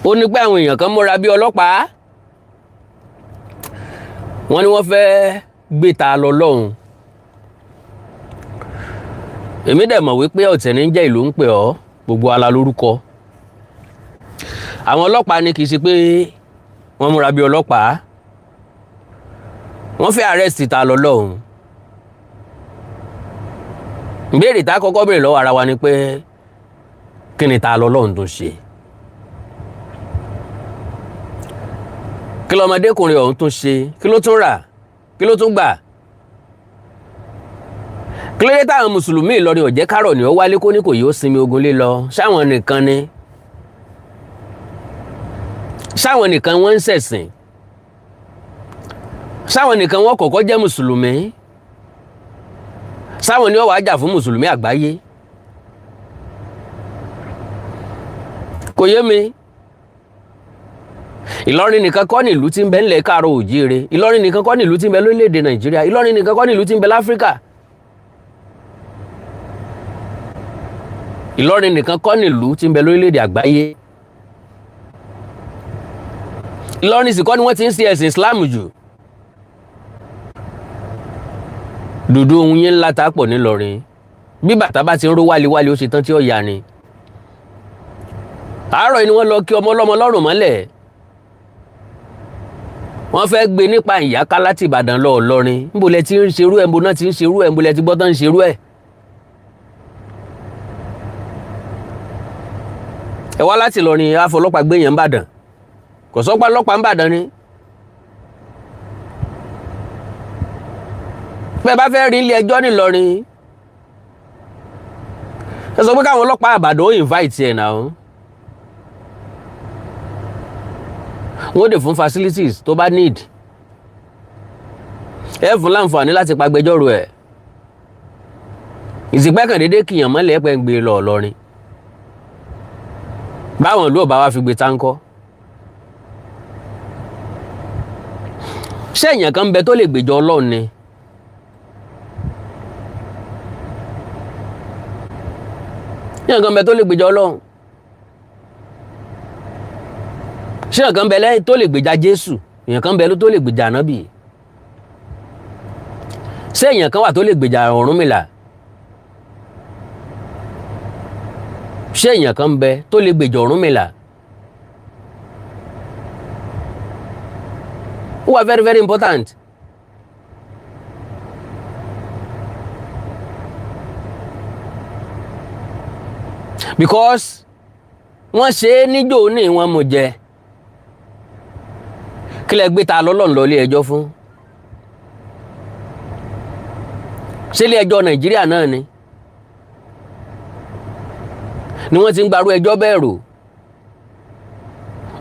Ó ní pé àwọn èèyàn kan múra bí ọlọ́pàá, wọ́n ní wọ́n fẹ́ gbé Ta lọ lọ́hùn. Èmi dẹ̀ mọ̀ wípé ọ̀tẹ̀ ní jẹ́ ìlú ń pè ọ́, gbogbo ala lórúkọ. Àwọn ọlọ́pàá ní kì í ṣe pé wọ́n múra bí ọlọ́pàá, wọ́n fẹ́ arrest Ta lọ lọ́hùn. Ìbéèrè tá a kọ́kọ́ béèrè lọ́wọ́ ara wa ni pé, kí ni Ta lọ lọ́hùn tó ṣe? Kí lọ́mọdékùnrin ọ̀hún tún ṣe? Kí ló tún rà? Kí ló tún gbà? Kí ló dé táwọn mùsùlùmí Ìlọrin ò jẹ́ kárọ̀ ní ó wálé kó ní kò yóò sinmi ogun lé lọ? Ṣáwọn nìkan ni? Ṣáwọn nìkan wọ́n ń ṣẹ̀sìn? Ṣáwọn nìkan wọ́n kọ́kọ́ jẹ́ mùsùlùmí? Ṣáwọn ni ó wàá jà fún mùsùlùmí àgbáyé? Kò yé mi. Ìlọrin nìkan kọ́ ní ìlú tí ń bẹ ńlẹ̀ káàárọ̀ òjíire. Ìlọrin nìkan kọ́ ní ìlú tí ń bẹ lórílẹ̀‐èdè Nàìjíríà. Ìlọrin nìkan kọ́ ní ìlú tí ń bẹ láfíríkà. Ìlọrin nìkan kọ́ ní ìlú tí ń bẹ lórílẹ̀‐èdè àgbáyé. Ìlọrin sì kọ́ ni wọ́n ti ń ṣe ẹ̀sìn Islam jù. Dùdú ohun yẹn ńlá tá a pọ̀ nílọrin. Bí bàtà bá ti ń ró wáliwáli, ó ṣe tán tí ó yá ni. Àárọ̀ yìí ni wọ́n lọ kí ọmọ ọlọ́mọ lọ́rùn mọ́lẹ̀. Wọ́n fẹ́ gbé nípa ìyáká láti Ìbàdàn lọ Ìlọrin. Níbo lẹ ti ń ṣerú ẹ̀? Níbo náà ti ń ṣerú ẹ̀? Níbo lẹ ti gbọ́ tán ń ṣerú ẹ̀? Ẹ wá láti Ìlọrin, àfọlọ́pàá gbé yẹn ń Bàdàn. Kò sọ́pàá ọlọ́pàá ń Bàdàn ni. Bẹ́ẹ̀ bá fẹ́ rí ilé ẹjọ́ nílọrin, ẹ sọ pé káwọn ọlọ́pàá Ìbàdàn ó invite ẹ̀ náà. Wọ́n dè fún facilities tó bá need, ẹ fún láǹfààní láti pa agbẹjọ́rò ẹ̀. Ìsìnpẹ́ kàn déédéé kìyàn mọ́lẹ̀ ẹ̀pẹ́ ń gbé lọ Ìlọrin. Báwọn ìlú ọba wa fi gbé táńkọ́, ṣé èèyàn kan ń bẹ tó lè gbèjọ Ọlọ́run ni? Èèyàn kan ń bẹ tó lè gbèjọ Ọlọ́run? Ṣé èèyàn kan ń bẹ lẹ́yìn tó lè gbèjà Jésù? Èèyàn kan ń bẹ tó lè gbèjà Ànábì? Ṣé èèyàn kan wà tó lè gbèjà Ọ̀rúnmìlà? Ṣé èèyàn kan ń bẹ tó lè gbèjà Ọ̀rúnmìlà? Ó wà very, very important. Because wọ́n ṣe é níjò ní wọ́n mú jẹ. Kí lẹ gbé Ta lọ́lọ́run lọ ilé ẹjọ́ fún? Ṣé ilé ẹjọ́ Nàìjíríà náà ni wọ́n ti ń gbarú ẹjọ́ bẹ́ẹ̀ rò?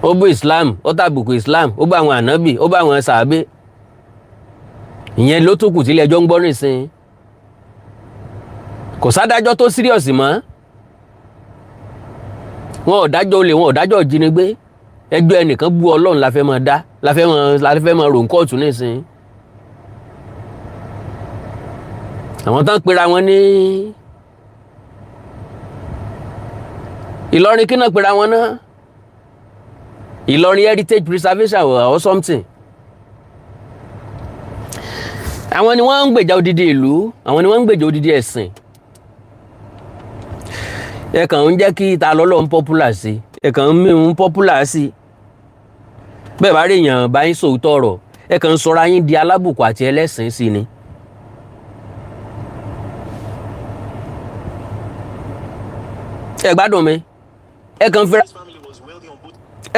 Ó bú Islam, ó tàbùkù Islam, ó bá àwọn ànábì, ó bá àwọn sàábé. Ìyẹn ló tún kù tí ilé ẹjọ́ ń gbọ́ nísìn. Kò sádájọ́ tó serious mọ́. Wọn ò dájọ́ olè, wọn ò dájọ́ ìjínigbé. Ẹjọ́ ẹnìkan bú Ọlọ́run la fẹ́ máa dá, la fẹ́ máa rò ń kóòtù nísìn. Àwọn tán pera wọn ní Ìlọrin, kí náà pera wọn náà? Ìlọrin Heritage Preservation or something. Àwọn ni wọ́n ń gbèjà odidi ìlú, àwọn ni wọ́n ń gbèjà odidi ẹ̀sìn. Ẹ kàn ń jẹ́ kí Ta lọ́lọ́ ń popular sí, ẹ kàn ń mí ń popular sí. Bẹ́ẹ̀ bá rí èèyàn bá yín sòótọ́ ọ̀rọ̀, ẹ kàn ń sọra yín di alábùkù àti ẹlẹ́sìn sí ni. Ẹ gbádùn mi. Ẹ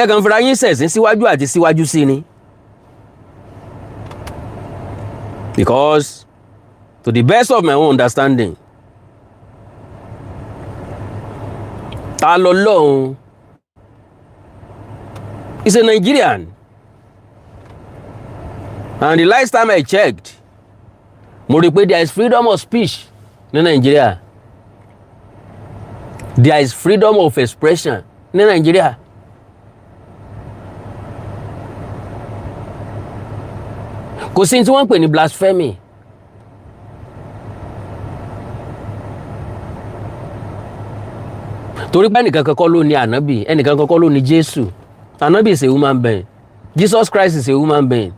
kàn fira yín ṣẹ̀sín síwájú àti síwájú sí ni. Because to the best of my own understanding, Ta lọ lọ́hùn is a Nigerian, and the last time I checked, mo rí i pé there is freedom of speech ní Nigeria, there is freedom of expression ní Nigeria. Kò sí ní tí wọ́n ń pè ní blasphemy. Torí pé ẹnìkan kankan ló ní ànábì, ẹnìkan kankan ló ní Jésù. Ànábì is a human being. Jesus Christ is a human being.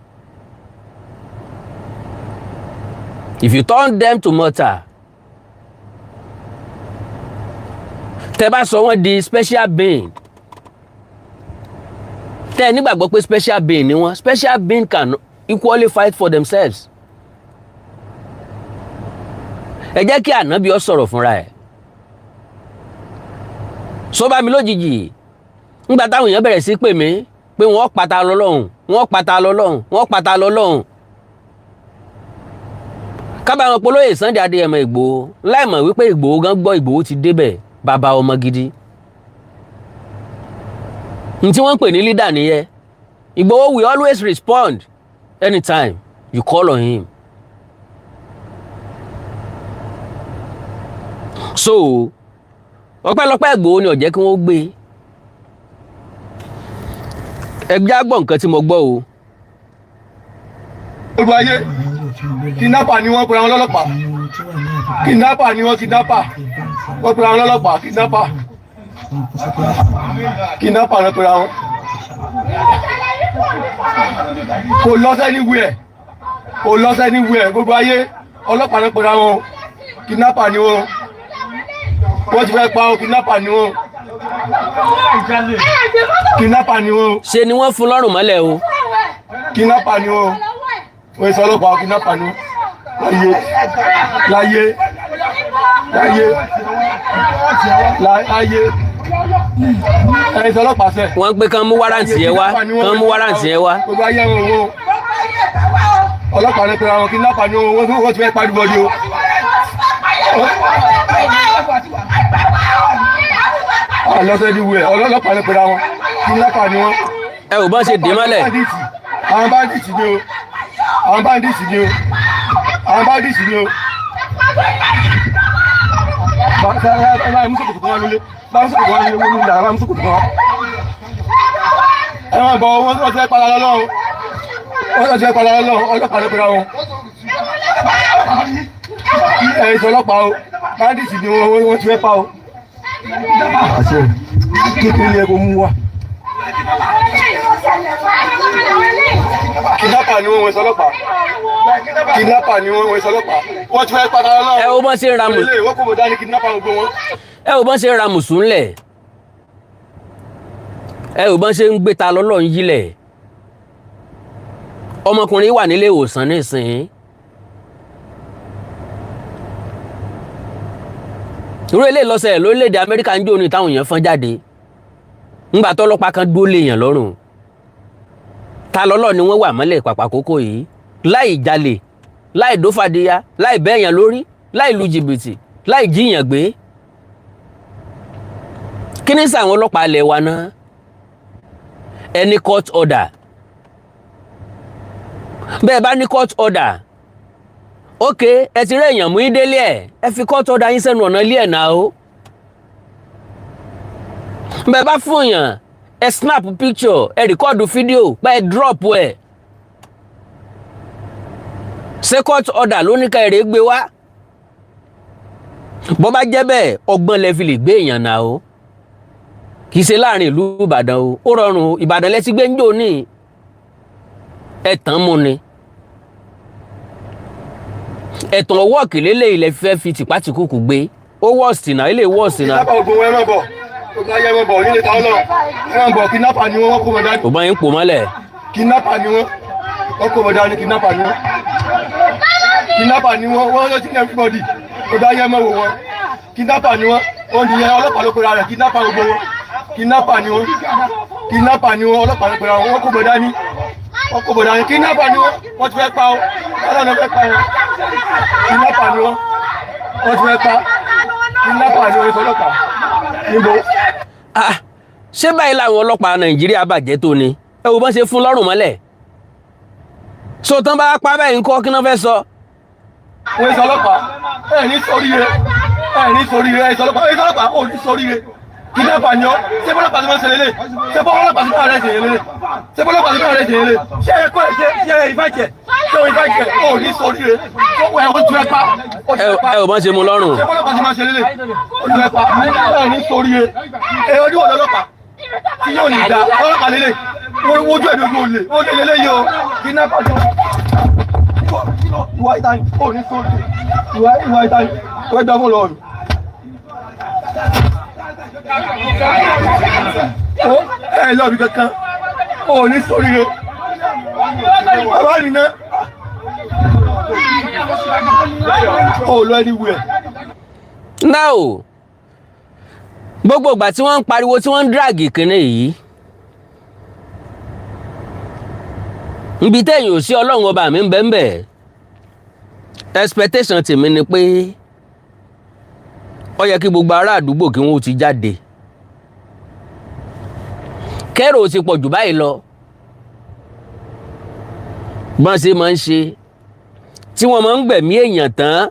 If you turn them to mortal, tẹ́ bá sọ wọ́n di special being, tẹ́ ẹ nígbàgbọ́ pé special being ni wọ́n, special being can equally fight for themselves. Ẹ jẹ́ kí ànábì ó sọ̀rọ̀ fúnra ẹ̀. Sọ bá mi lójijì ńgbà táwọn èèyàn bẹ̀rẹ̀ sí pè mí pé wọ́n pata lọ́lọ́hùn, wọ́n pata lọ́lọ́hùn, wọ́n pata lọ́lọ́hùn. Kábàámọ̀ polóyè Sunday Adéyẹmọ Ìgbòho láìmọ̀ wípé Ìgbòho gan gbọ́, Ìgbòho ti débẹ̀, bàbá ọmọ gidi. N tí wọ́n ń pè ní leader nìyẹn. Ìgbòho will always respond anytime you call on him. So ọpẹ́lọpẹ́ Ìgbòho ni ó jẹ́ kí wọ́n gbé. Ẹ já gbọ́ nǹkan tí mo gbọ́ o. Gbogbo ayé, kidnapper ni wọ́n pera wọn lọ́lọ́pàá. Kidnapper ni wọ́n, kidnapper wọ́n pera wọn lọ́lọ́pàá. Kidnapper, kidnapper wọ́n pera wọn. Kò lọ anywhere, kò lọ anywhere. Gbogbo ayé, ọlọ́pàá ló pera wọn, kidnapper ni wọ́n. Wọ́n ti fẹ́ pa ọ́. Kidnapper ni wọ́n, kidnapper ni wọ́n. Ṣe ni wọ́n fún lọ́rùn mọ́lẹ̀ o. Kidnapper ni wọ́n, wọ́n sọ ọlọ́pàá, kidnapper ni wọ́n. Láyé, láyé, láyé, láyé, ẹ̀yin sọ ọlọ́pàá sẹ́. Wọ́n pé kán mú warrant yẹn wá, kán mú warrant yẹn wá. Gbogbo ayé wọn wo ọlọ́pàá ní pé àwọn kidnapper ni wọ́n. Wọ́n ti fẹ́ pa everybody o. Ọlọ́sẹ̀ ni wúyẹ̀, ọlọ́pàá ní pé àwọn kidnapper ni wọ́n. Ẹ ò bọ́n ṣe dè mọ́lẹ̀. Àwọn bandits ni o, àwọn bandits ni o, àwọn bandits ni o. Báyìí mú sòkòtò kan wá lólé, báyìí mú sòkòtò kan wá lólé, wọ́n mú ìdára, báyìí mú sòkòtò kan wá. Ẹ máa bọ̀, wọ́n ti fẹ́ padà lọ́wọ́, wọ́n ti fẹ́ padà lọ́wọ́. Ọlọ́pàá ló pera wọn. Ẹ sọ ọlọ́pàá o, bandits ni wọ́n, wọ́n ti fẹ́ pa o. Àṣẹ kékeré ni ẹ kò mú wa. Kidnapper ni wọ́n, wọ́n sọ ọlọ́pàá. Kidnapper ni wọ́n, wọ́n sọ ọlọ́pàá. Wọ́n ti fẹ́ padà lọ́wọ́. Ẹ wo bọ́n ṣe ń ra mù. Ilé ìwọ́n kò mọ̀ dání, kidnapper gbogbo wọn. Ẹ wo bọ́n ṣe ń ra mùsùn ńlẹ̀. Ẹ wo bọ́n ṣe ń gbé ta lọ́lọ́ ń yílẹ̀. Ọmọkùnrin wà nílé ìwòsàn nísìnyí. Irú eléyìí lọ́sẹ̀ lórílẹ̀‐èdè Amẹ́ríkà ń jó ní táwọn èèyàn fọ́n jáde ńgbà tọ́lọ́pàá kan dúró léèyàn lọ́rùn. Ta lọ́lọ́ ni wọ́n wà mọ́lẹ̀ pàpà kókó yìí, láì jalè, láì dófàdíyà, láì bẹ́ẹ̀yàn lórí, láì lu jìbìtì, láì jíyàn gbé. Kí ní sàwọn ọlọ́pàá ilẹ̀ wa náà? Ẹni court order, bẹ́ẹ̀ bá ní court order, ok, ẹ ti rí èèyàn mú yín délé ẹ̀, ẹ fi court order yín sẹ́nu ọ̀nà ilé ẹ̀ náà o. Bẹ́ẹ̀ bá fún èèyàn, ẹ snap picture, ẹ record fídíò pé ẹ drop ẹ. Ṣé court order ló ní ká èrè gbé wá? Bó bá jẹ́ bẹ́ẹ̀, ọgbọ́n lẹ fi lè gbé èèyàn náà o. Kì í ṣe láàrin ìlú Ìbàdàn o, ó rọrùn o. Ìbàdàn lẹ ti gbé ń jò ní ẹ̀tàn mú ni ẹ̀tàn ọwọ́ kìlélẹ̀ ilẹ̀ fẹ́ fi tìpátìkùkù gbé ó wọ́ọ̀sì náà, ilé wọ́ọ̀sì náà. Kidnapper ogun wọn, ẹ má bọ̀. Ogun ayé, ẹ má bọ̀ nílé táwọn náà, ẹ má bọ̀. Kidnapper ni wọ́n, wọ́n kó wọn dání. Kò bá yín pò mọ́lẹ̀. Kidnapper ni wọ́n, wọ́n kó wọn dání. Kidnapper ni wọ́n, kidnapper ni wọ́n, wọ́n lọ sí everybody. Ogun ayé, ẹ má wò wọ́n. Kidnapper ni wọ́n, wọ́n ní ọlọ́pàá ló pera rẹ̀. Kidnapper gbogbo wọn, kidnapper ni wọ́n, kidnapper ni wọ́n, ọlọ́pàá ló pera wọn. Wọ́n kó wọn dání, wọ́n kó wọn dání. Kidnapper ni wọ́n, wọ́n ti fẹ́ pa ọ́, ọlọ́run fẹ́ pa wọn. Kidnapper ni wọ́n, wọ́n ti fẹ́ pa. Kidnapper ni wọ́n, ọlọ́pàá níbo. Ah, ṣé báyìí làwọn ọlọ́pàá Nàìjíríà bàjẹ́ tó ni? Ẹ wo bọ́n ṣe fún lọ́rùn mọ́lẹ̀. So tán bá pa báyìí ńkọ́, kí náà fẹ́ sọ? Wọ́n sọ ọlọ́pàá, ẹ ní sóríire, ẹ ní sóríire. Ẹ sọ ọlọ́pàá, ẹ sọ ọlọ́pàá, ò ní sóríire. Kidnapper ni ọ́. Ṣé bọ́lọ́pàá ti máa ń ṣe lélẹ̀? Ṣé bọ́lọ́pàá ti máa rẹ̀ ṣe lélẹ̀? Ṣé bọ́lọ́pàá ti máa rẹ̀ ṣe lélẹ̀? Ṣé ẹ kọ́ ẹ ṣe ṣe ẹ ìfàjẹ? Ṣé o ìfàjẹ? Ò ní sóríire. Ó ẹ ó tu ẹ pa, ó tu ẹ pa. Ẹ ò bọ́n ṣe mú lọ́rùn. Ṣé bọ́lọ́pàá ti máa ṣe lélẹ̀? Ó tu ẹ pa. Ẹ ní sóríire. Ẹ ojú ọ̀dọ́ ọlọ́pàá. Tí yóò ní da ọlọ́pàá lélẹ̀, wojú ẹ̀ lójú olè, ó lè lélẹ̀ yìí o, kidnapper jọ. Ìwà ìta ni, ó ní sóòtù. Ìwà ìta ni, ó gbà fún lọ́ọ̀rù. Ó ẹ lọ́ọ̀bì kankan, ó ní sóríire. Bàbá mi ná. Ó lọ anywhere. Now, gbogbo ìgbà tí wọ́n ń pariwo, tí wọ́n ń drag kínní yìí, ibi tẹ́yìn ò sí, Ọlọ́run ọba mi ń bẹ ń bẹ. Expectation tèmi ni pé ó yẹ kí gbogbo ará àdúgbò kí wọ́n ti jáde, kẹ́rò ti pọ̀ jù báyìí lọ. Bọ́n ṣe máa ń ṣe tí wọ́n máa ń gbẹ̀mí èèyàn tán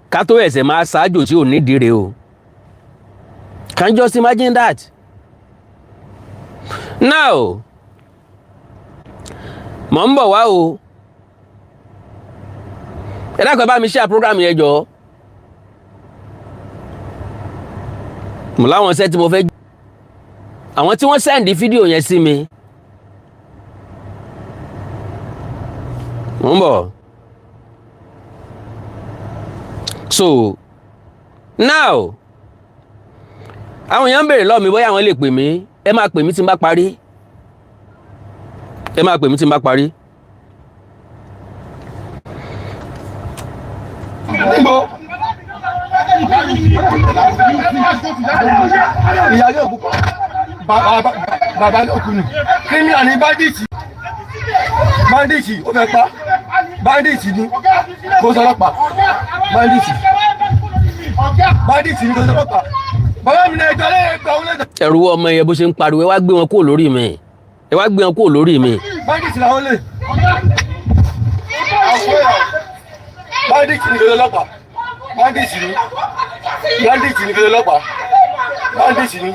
ká tó ẹ̀sẹ̀ máa ṣáájò tí ò nídìí rè o. Can you just imagine that? Now, mọ̀ ń bọ̀ wá o. Ẹ dákun, ẹ bá mi share program yẹn jọ. Mo láwọn iṣẹ́ tí mo fẹ́, àwọn tí wọ́n send fídíò yẹn sí mi. Mo ń bọ̀. So now, àwọn èèyàn ń béèrè lọ́wọ́ mi bóyá àwọn lè pè mí. Ẹ máa pè mí tí n bá parí. Ẹ máa pè mí tí n bá parí. Níbo? Ìyá yóò kú. Bàbá ló kú ni. Criminal ni bandit. Bandit ó fẹ́ pa. Bandit ni. Kò sọlọ́pàá. Bandit. Bandit ni kò sọlọ́pàá. Bàbá mi náà ẹjọ́ lẹ́yìn ẹgbàá òun lẹ́jọ́. Ẹ̀rù ọmọ yẹn bó ṣe ń pariwo, ẹ wá gbé wọn kúrò lórí mi, ẹ wá gbé wọn kúrò lórí mi. Bandit làwọn lè. Bandit ni kò sọlọ́pàá. Bandit ni. Bandit ni kò sọlọ́pàá. Bandit ni.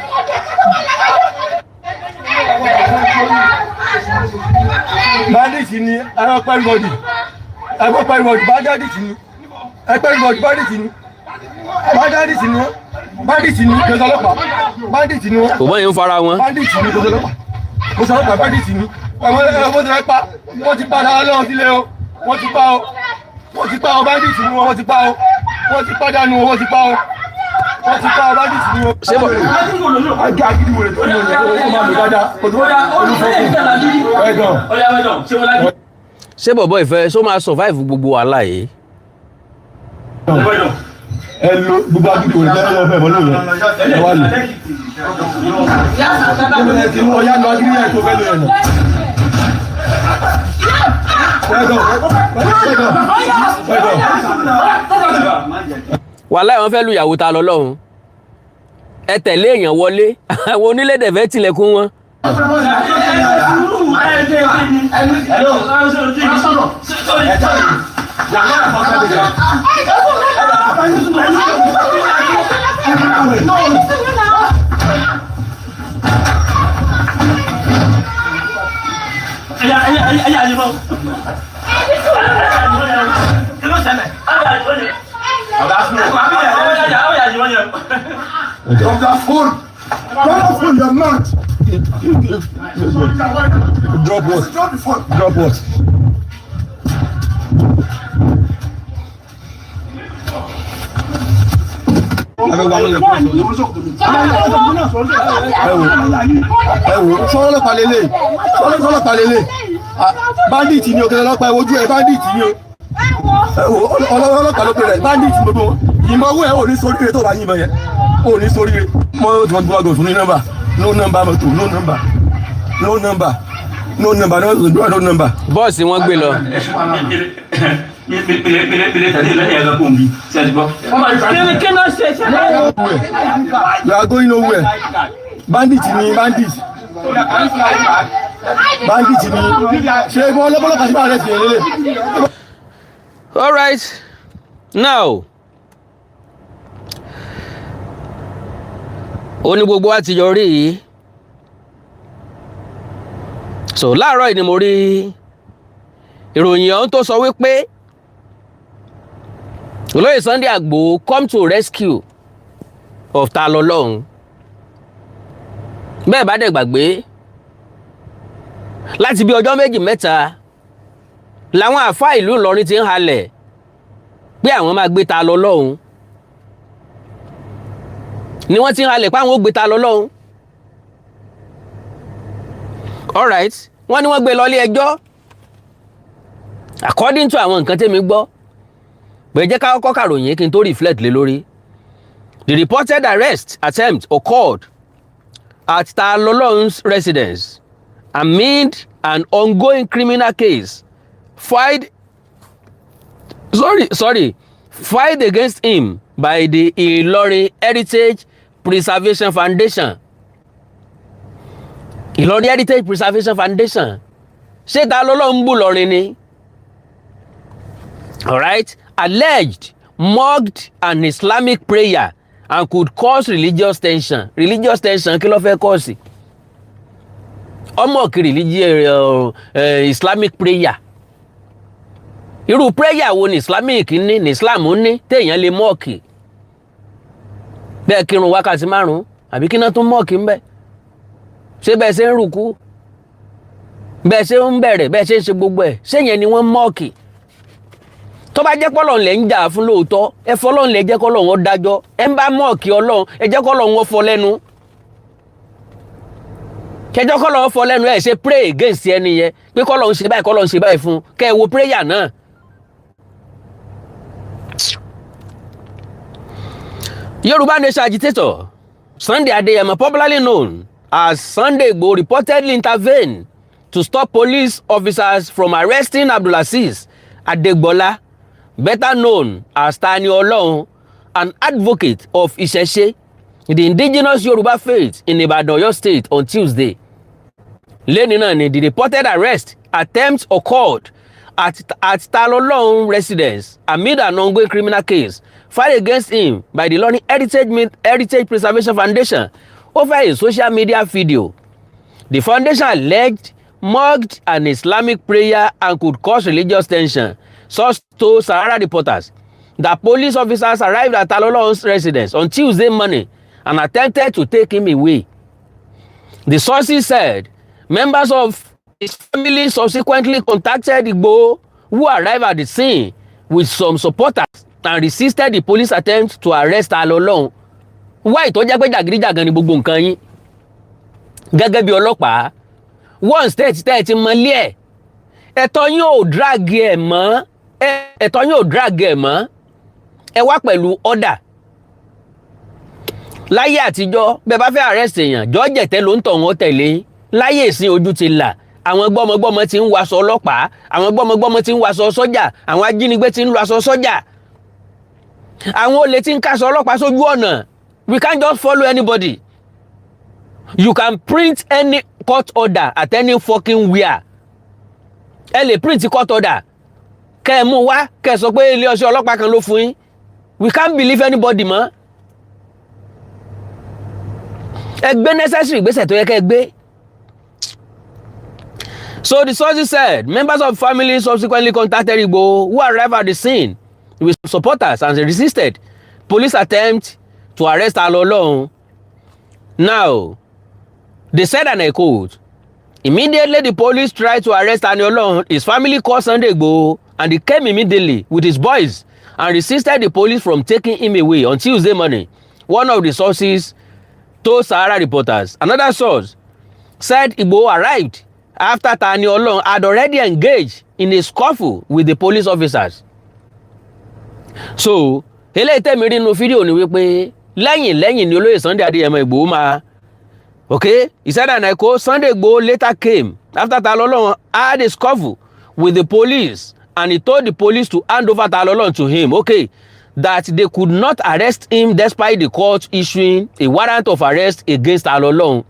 Bandit ni ẹ̀rọ pẹ́rìbọ̀dì. Ẹ̀rọ pẹ́rìbọ̀dì, bandit ni. Ẹ̀pẹ́rìbọ̀dì, bandit ni. Bandit ni wọ́n. Bandit ni kò sọlọ́pàá. Bandit ni wọ́n. Kò bọ́ yẹn ń fara wọn. Bandit ni kò sọlọ́pàá. Kò sọlọ́pàá, bandit ni. Ẹ̀wọ̀n ẹ̀wọ̀n ti fẹ́ pa. Wọ́n ti pa dára lọ́wọ́ sílé o. Wọ́n ti pa o. Wọ́n ti pa o, bandit ni wọ́n. Wọ́n ti pa o. Wọ́n ti pa dànù o. Wọ́n ti pa o. Wọ́n ti pa o, bandit ni wọ́n. Ṣé bọ̀ Ajá gidi wèrè tó ní òye ó máa lò dáadáa. Ẹ̀gàn. Ṣé bọ̀bọ̀ ìfẹ́ ṣó máa survive gbogbo wàhálà yìí? Ẹ lo gbogbo agídí wèrè tẹ́lẹ̀ lọ́fẹ̀ẹ́ mọ́ lóye. Ẹ wá lò. Ọ̀yá lọ agídí yẹn tó fẹ́ lò yẹn nà. Ẹ̀gàn. Ẹ̀gàn. Ẹ̀gàn. Wàhálà, wọn fẹ́ lu ìyàwó ta lọ lọ́hùn. Ẹ tẹ̀lé èèyàn wọlé, àwọn onílé-èdè fẹ́ tilẹ̀kùn wọn. Drop that phone. Drop the phone, you're mad. Drop what? Drop the phone. Drop what? Ẹ wo, sọlọ́pàá lélẹ̀, sọlọ́pàá lélẹ̀, bandit ni o, kẹlẹ́ ọlọ́pàá, ẹ wojú ẹ, bandit ni o. Ẹ wo, ọlọ́pàá ló pe rẹ̀, bandit gbogbo wọn. Ìmọ̀ owó ẹ ò ní sóríire tó bá yìnbọn yẹn, ò ní sóríire. Mo ti wọ́n gbọ́dọ̀ fún ní nọ́mbà, no number mọ́tò, no number, no number, no number, no number, no number. Bọ́ọ̀sì wọn gbé lọ. You are going nowhere. Bandit ni, bandit. Bandit ni. Ṣé ìbọn ọlọ́pàá sí máa rẹ̀ sí ẹ lélẹ̀? All right, now, ó ní gbogbo wa ti yọrí yìí. So láàárọ̀ yìí ni mo rí ìròyìn ọ̀hún tó sọ wípé olóyè Sunday Igboho come to rescue of Ta Lọ́lọ́hun. Bẹ́ẹ̀ bá dẹ̀ gbàgbé, láti bí ọjọ́ 2 mẹ́ta làwọn àáfàá ìlú Ìlọrin ti ń halẹ̀ pé àwọn máa gbé Ta lọ lọ́hùn, ni wọ́n ti ń halẹ̀ pé àwọn ó gbé Ta lọ lọ́hùn. Alright, wọ́n ní wọ́n gbé lọ ilé ẹjọ́. According to àwọn nǹkan tẹ́mi gbọ́ pé, jẹ́ ká kọ́kọ́ kàròyìn kí n tó reflect lé lórí. The reported arrest attempt occurred at Ta Lọ́lọ́hun's residence amid an ongoing criminal case filed, sorry, sorry, filed against him by the Ilorin Heritage Preservation Foundation. Ìlọrin Heritage Preservation Foundation, ṣé Ta Lọ́lọ́hun ń bù lọ́rin ni? Alright, alleged mocked an Islamic prayer and could cause religious tension. Religious tension kí ló fẹ́ cause? Ọmọ kí religious Islamic prayer, irú prayer wo ni Islamic ní Islam ní téèyàn lè mock? Bẹ́ẹ̀ kírun wákàtí 5, àbí kí náà tún mock ń bẹ́ẹ̀? Ṣé bẹ́ẹ̀ ṣe ń rùkú, bẹ́ẹ̀ ṣe ń bẹ̀rẹ̀, bẹ́ẹ̀ ṣe ń ṣe gbogbo ẹ̀, ṣé yẹn ni wọ́n mock? Tó bá jẹ́ pọ́lọ́n lẹ̀ ń jà fún lóòótọ́, ẹ fọlọ́n lẹ̀, jẹ́ kọ́lọ́n ó dájọ́. Ẹ ń bá mock Ọlọ́run, ẹ jẹ́ kọ́lọ́n ó fọ lẹ́nu, kẹjọ́ kọ́lọ́n ó fọ lẹ́nu. Ẹ ṣe pray against ẹni yẹn pé kọ́lọ́n ṣe báyìí, kọ́lọ́n ṣe báyìí fún, kẹ́ ẹ wo prayer náà. Yorùbá Nation agitator Sunday Adeyemo, popularly known as Sunday Igboho, reportedly intervened to stop police officers from arresting Abdulaziz Adegbola, better known as Tani Olohun, an advocate of Ìṣẹ̀ṣe, the indigenous Yoruba faith, in Ibadan, Oyo State, on Tuesday. Lẹ́ni náà ni the reported arrest attempt occurred at Talolohun residence amid an ongoing criminal case filed against him by the Ilorin Heritage Preservation Foundation over a social media video the foundation alleged mocked an Islamic prayer and could cause religious tension. Source told Sahara Reporters that police officers arrived at Talolohun's residence on Tuesday morning and attempted to take him away. The sources said members of his family subsequently contacted Igboho, who arrived at the scene with some supporters and resisted the police attempt to arrest Talolohun. Why tó jẹ́ pé jàgídíjàgan ni gbogbo nǹkan yín gẹ́gẹ́ bí ọlọ́pàá? One state tẹ́ ẹ ti mọ ilé ẹ̀, ẹ̀tọ́ yín ò drag ẹ̀ mọ́, ẹ̀tọ́ yín ò drag ẹ̀ mọ́. Ẹ wá pẹ̀lú order. Láyé àtijọ́, bẹ́ẹ̀ bá fẹ́ arrest èèyàn, jọ́jẹ̀tẹ́ ló ń tọ̀ wọ́n tẹ̀lé. Láyé ìsìn, ojú ti là. Àwọn gbọ́mọgbọ́mọ ti ń waṣọ ọlọ́pàá, àwọn gbọ́mọgbọ́mọ ti ń waṣọ sọ́jà, àwọn ajínigbé ti ń lo aṣọ sọ́jà, àwọn olè ti ń káṣọ ọlọ́pàá sójú ọ̀nà. We can't just follow anybody. You can print any court order at any fucking where. Ẹ lè print court order, kẹ́ ẹ mú wá, kẹ́ ẹ sọ pé ilé ọṣẹ ọlọ́pàá kan ló fún yín. We can't believe anybody mọ́. Ẹ gbé necessary ìgbésẹ̀ tó yẹ kẹ́ ẹ gbé. So the sources said members of family subsequently contacted Igboho, who arrived at the scene with supporters and resisted police attempt to arrest Talolohun. Now, they said, and I quote, "Immediately the police tried to arrest Tani Olohun, his family called Sunday Igboho and he came immediately with his boys and resisted the police from taking him away on Tuesday morning," one of the sources told Sahara Reporters. Another source said Igboho arrived after Tani Olohun had already engaged in a scuffle with the police officers. So eléyìí tẹ̀mí rí inú fídíò ni wípé lẹ́yìn lẹ́yìn ni olóyè Sunday Adéyẹmọ Ìgbòho máa, okay, he said, and I quote, "Sunday Igboho later came after Talolohun had a scuffle with the police and he told the police to hand over Talolohun to him, okay, that they could not arrest him despite the court issuing a warrant of arrest against Talolohun.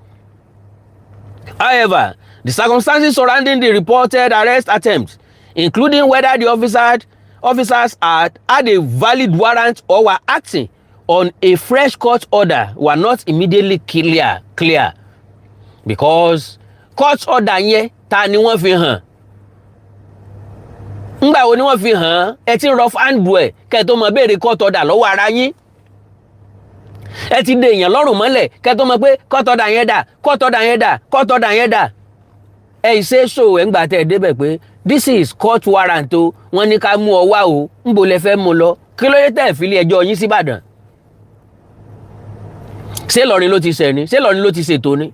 However, the circumstances surrounding the reported arrest attempt, including whether the officers had a valid warrant or were acting on a fresh court order, were not immediately clear." Because court order yẹn, ta ni wọ́n fi hàn? Ńgbà wo ni wọ́n fi hàn? Ẹ ti rough handle ẹ̀ kẹ́ ẹ tó mọ béèrè court order lọ́wọ́ ara yín. Ẹ ti de èèyàn lọ́rùn mọ́lẹ̀ kẹ́ tó mọ̀ pé court order yẹn dà, court order yẹn dà, court order yẹn dà. Ẹ ṣe é ṣò ẹ̀ ń gbà tẹ́ ẹ débẹ̀ pé this is court warrant o, wọ́n ní ká mú ọ wá o. Ńbo lẹ fẹ́ mú lọ? Kí ló dé tẹ́ fi ilé ẹjọ́ yín síbàdàn? Ṣé Ìlọrin ló ti ṣẹ̀ ni? Ṣé Ìlọrin ló ti ṣètò ni?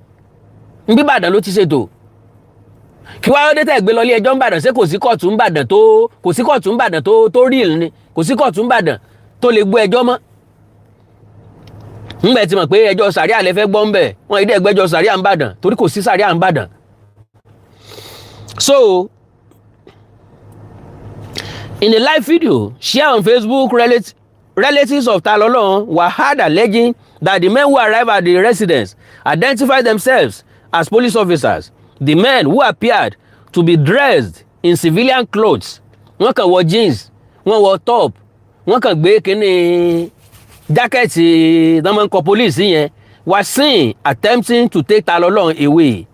Nbíbàdàn ló ti ṣètò. Kí wàá dé tẹ́ gbé lọ ilé ẹjọ́ ńbàdàn? Ṣé kò sí kóòtù ńbàdàn tó, kò sí kóòtù ńbàdàn tó real ni? Kò sí kóòtù ńbàdàn tó lè gbọ́ ẹjọ́ mọ́? Ńgbẹ́ ti mọ̀ pé ẹjọ́ sàríà lẹ fẹ́ gbọ́ ńbẹ̀, wọ́n ìdí ẹgbẹ́jọ́ sàríà ńbàdàn torí kò sí sàríà ńbàdàn. So in a live video shared on Facebook, relatives of Talọlọ́run were heard alleging that the men who arrived at the residence identified themselves as police officers. The men, who appeared to be dressed in civilian clothes, wọ́n kàn wọ jeans, wọ́n wọ top, wọ́n kàn gbé kínní jacket tó máa ń kọ police yẹn, were seen attempting to take Talọlọ́run away.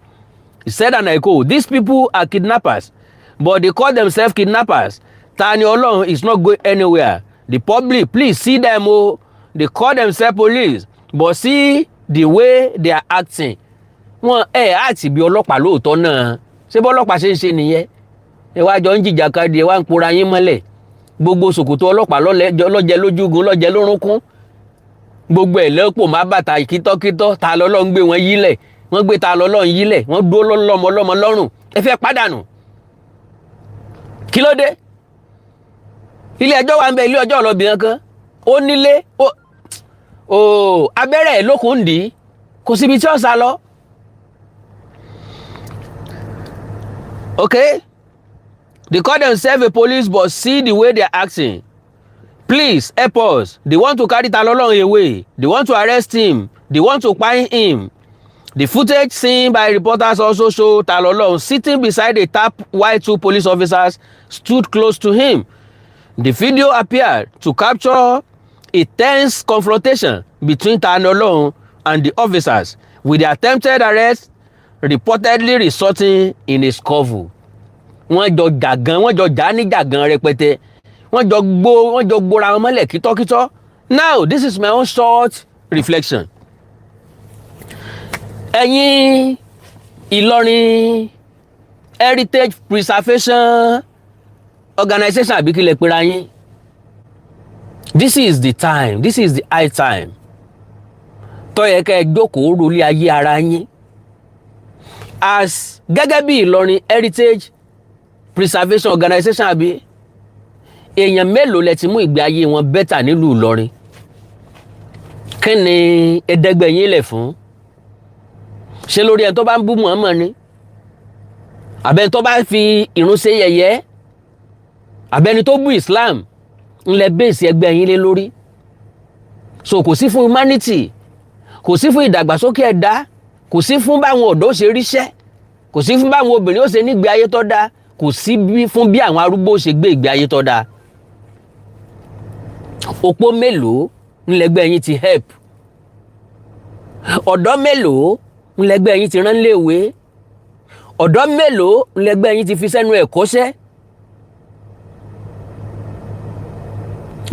He said, and I quote, "These people are kidnappers, but they call themselves kidnappers. Tani Olohun is not going anywhere. The public, please see them o. They call themselves police, but see the way they are acting." Wọ́n ẹ̀ àti bí ọlọ́pàá lóòótọ́ náà. Ṣé bọ́lọ́pàá ṣe ń ṣe nìyẹn? Ẹ wá jọ ń jìjàkadì, ẹ wá ń pora yín mọ́lẹ̀. Gbogbo ṣòkòtò ọlọ́pàá lọ́jẹ lójúgun, lọ́jẹ lórúnkún, gbogbo ẹ̀ lẹ́pọ̀ má bàtà kítọ́kítọ́. Ta lọ́lọ́ ń gbé wọn yílẹ̀, wọ́n gbé ta lọ́lọ́ ń yílẹ̀, wọ́n dúró lọ́mọ lọ́mọ lọ́rùn. Ẹ fẹ́ pàdánù. Kí ló dé? Ilé ẹjọ́ wa ń bẹ, ilé ẹjọ́ ọlọ́bìnrin kan ó nílé ó abẹ́rẹ́ ẹ̀ lókun ń dì í, kò síbi tí ó sá lọ. Okay, they call themselves a police, but see the way they are acting. Please help us. They want to carry Talọlọ́run away. They want to arrest him. They want to kpai him. The footage seen by reporters also show Talọlọ́run sitting beside a tap while two police officers stood close to him. The video appeared to capture a tense confrontation between Talọlọ́run and the officers, with the attempted arrest reportedly resulting in a scuffle. Wọ́n jọ jàgán, wọ́n jọ jà ní jàgán rẹpẹtẹ, wọ́n jọ gbóra wọn mọ́lẹ̀ kítọ́kítọ́. Now, this is my own short reflection. Ẹ̀yin Ìlọrin Heritage Preservation Organization, àbí kí lẹ pera yín, this is the time, this is the high time tó yẹ kẹ́ ẹ jókòó rólé ayé ara yín as gẹ́gẹ́ bí Ìlọrin Heritage Preservation Organization. Àbí èèyàn mélòó lẹ ti mú ìgbé ayé wọn better nílùú Ìlọrin? Kí ni ẹ̀ẹ́dẹ́gbẹ̀ yín lẹ̀ fún? Ṣé lórí ẹni tó bá ń bú Muhammad ni, àbẹ́ni tó bá fi ìrun ṣe yẹ̀yẹ́, àbẹ́ni tó bú Islam ńlẹ̀ bẹ́ẹ̀sì ẹgbẹ́ yín lé lórí? So kò sí fún humanity, kò sí fún ìdàgbàsókè ẹ̀dá, kò sí fún báwọn ọ̀dọ́ ṣe ríṣẹ́, kò sí fún báwọn obìnrin ó ṣe nígbé ayé tó dáa, kò sí fún bí àwọn arúgbó ṣe gbé ìgbé ayé tó dáa. Opó mélòó ńlẹgbẹ́ yín ti help? Ọ̀dọ́ mélòó ńlẹgbẹ́ yín ti rán léèwé? Ọ̀dọ́ mélòó ńlẹgbẹ́ yín ti fi sẹ́nu ẹ̀kọ́ṣẹ́,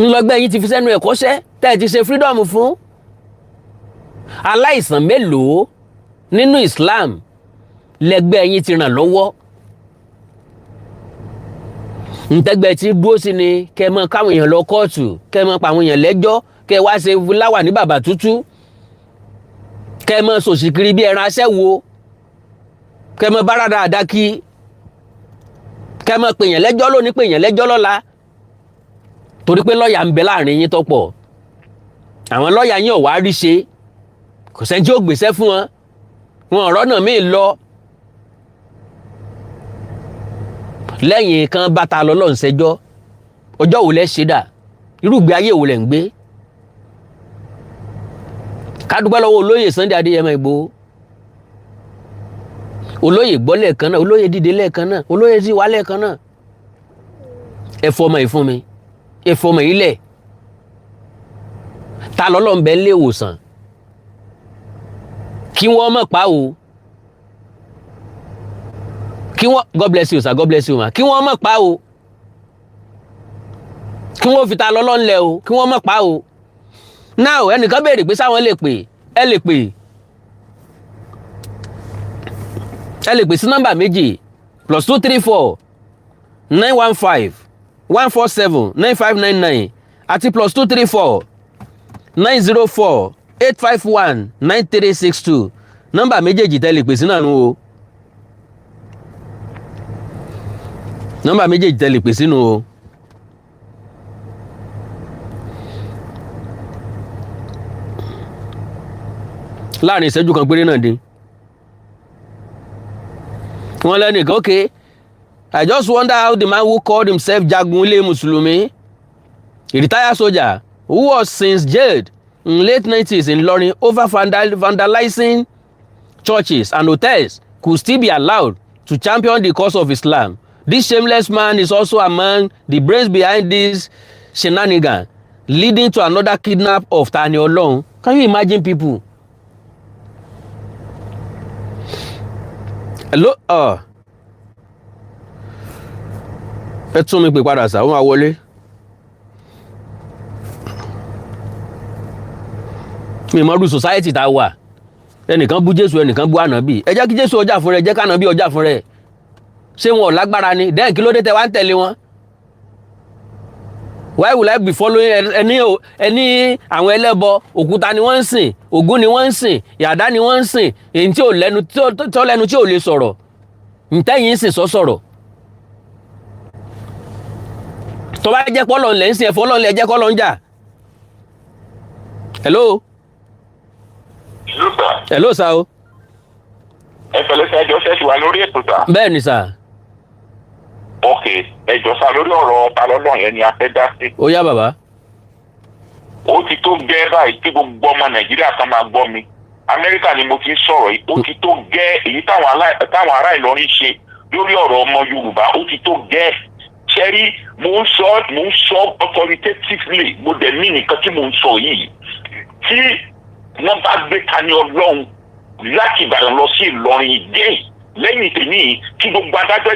ńlọgbẹ́ yín ti fi sẹ́nu ẹ̀kọ́ṣẹ́ tẹ́ ẹ ti ṣe freedom fún? Aláìsàn mélòó nínú Islam lẹgbẹ́ yín ti ràn lọ́wọ́? Ntẹ́gbẹ́ tí dúró sí ni kẹ́ ẹ mọ káwọn èèyàn lọ kóòtù, kẹ́ ẹ mọ pa àwọn èèyàn lẹ́jọ́, kẹ́ ẹ wá ṣe láwà ní bàbá tútú, kẹ́ ẹ mọ sòsì kiri bí ẹran aṣẹ́wó, kẹ́ ẹ mọ bára dáadáa kí kẹ́ ẹ mọ pèèyàn lẹ́jọ́ lónìí, pèèyàn lẹ́jọ́ lọ́la, torí pé lọ́ọ̀yà ń bẹ láàrin yín tọ́pọ̀. Àwọn lọ́ọ̀yà yín ò wá rí ṣe, kò sẹ́ni tí ó gbèsè fún wọn, wọn ọ̀rọ̀ náà míì lọ lẹ́yìn kan bàtà lọ́lọ́run ṣẹjọ́. Ọjọ́ wo lẹ́ ṣe dà? Irúgbé ayé wo lẹ́ ń gbé? Ká dúpẹ́ lọ́wọ́ olóyè Sunday Adéyẹmọ Ìgbòho. Olóyè gbọ́ lẹ́ẹ̀kan náà, olóyè dìde lẹ́ẹ̀kan náà, olóyè sì wá lẹ́ẹ̀kan náà. Ẹ fọmọ yìí fún mi, ẹ fọmọ yìí lẹ̀. Ta lọ́lọ́ ń bẹ lé ìwòsàn kí wọ́n mọ̀ pa o, kí wọ́n. God bless you, sir. God bless you, ma. Kí wọ́n mọ̀ pa o, kí wọ́n fi ta lọ́lọ́ ńlẹ̀ o, kí wọ́n mọ̀ pa o. Now, ẹnìkan béèrè pé sáwọn lè pè. Ẹ lè pè, ẹ lè pè sí nọ́mbà méjì: +234 915 147 9599 àti +234 904 851 9362. Nọ́mbà méjèèjì tẹ́ lè pè sí náà nù o. Nọ́mbà méjèèjì tẹ́ lè pè sínú o. Láàrin ìṣẹ́jú kan péré náà dín wọ́n lẹ́nìkan. Okay, I just wonder how the man who called himself Jagun Ilé Mùsùlùmí, a retired soldier who was since jailed in late 90s in Ilorin over vandalizing churches and hotels, could still be allowed to champion the cause of Islam. This shameless man is also among the brains behind this shenanigan leading to another kidnap of Tani Olohun. Can you imagine people? Hello? Ẹ tún mi pè padà sá, ó máa wọlé. Mi mọ irú society tá a wà. Ẹnìkan bú Jésù, ẹnìkan bú ànábì. Ẹ jẹ́ kí Jésù ọjà fún rẹ, jẹ́ kánábì ọjà fún rẹ. Ṣé wọn ò lágbára ni? Then kí ló dé tẹ wá ń tẹ̀lé wọn? Why will I be following ẹni ẹni àwọn ẹlẹ́bọ? Òkúta ni wọ́n ń sìn, Ògún ni wọ́n ń sìn, yàdá ni wọ́n ń sìn, èyí tí ò lẹ́nu tó lẹ́nu tí ò lè sọ̀rọ̀. Ntẹ́yìn ń sìn sọ sọ̀rọ̀. Tó bá jẹ́ pọ́lọ̀ ńlẹ̀ ń sìn, ẹ̀fọ́ ọlọ́run lẹ̀, jẹ́ kọ́lọ́ ń jà. Hello? Hello, sir. Hello sir o. Ẹ pẹ̀lẹ́ sir, ẹ jọ̀ọ́, ṣe ti wà lórí ètò sir? Bẹ́ẹ̀ ni sir. Ok, ẹ jọ̀ọ́ sir, lórí ọ̀rọ̀ ta lọ́lọ́ yẹn ni a fẹ́ dá sí. Ó yá, bàbá. Ó ti tó gẹ́ báyìí tí gbogbo ọmọ Nàìjíríà kan máa gbọ́ mi. Amẹ́ríkà ni mo ti ń sọ̀rọ̀ yìí. Ó ti tó gẹ́. Èyí táwọn ará Ìlọrin ṣe lórí ọ̀rọ̀ ọmọ Yorùbá, ó ti tó gẹ́. Ṣẹ́rí, mò ń sọ authoritatively, mo dẹ̀ mí nìkan tí mò ń sọ yìí. Tí wọ́n bá gbé Tani Ọlọ́run láti Ìbàdàn lọ sí Ìlọrin dé lẹ́yìn tèmi yìí, kí gbogbo adájọ́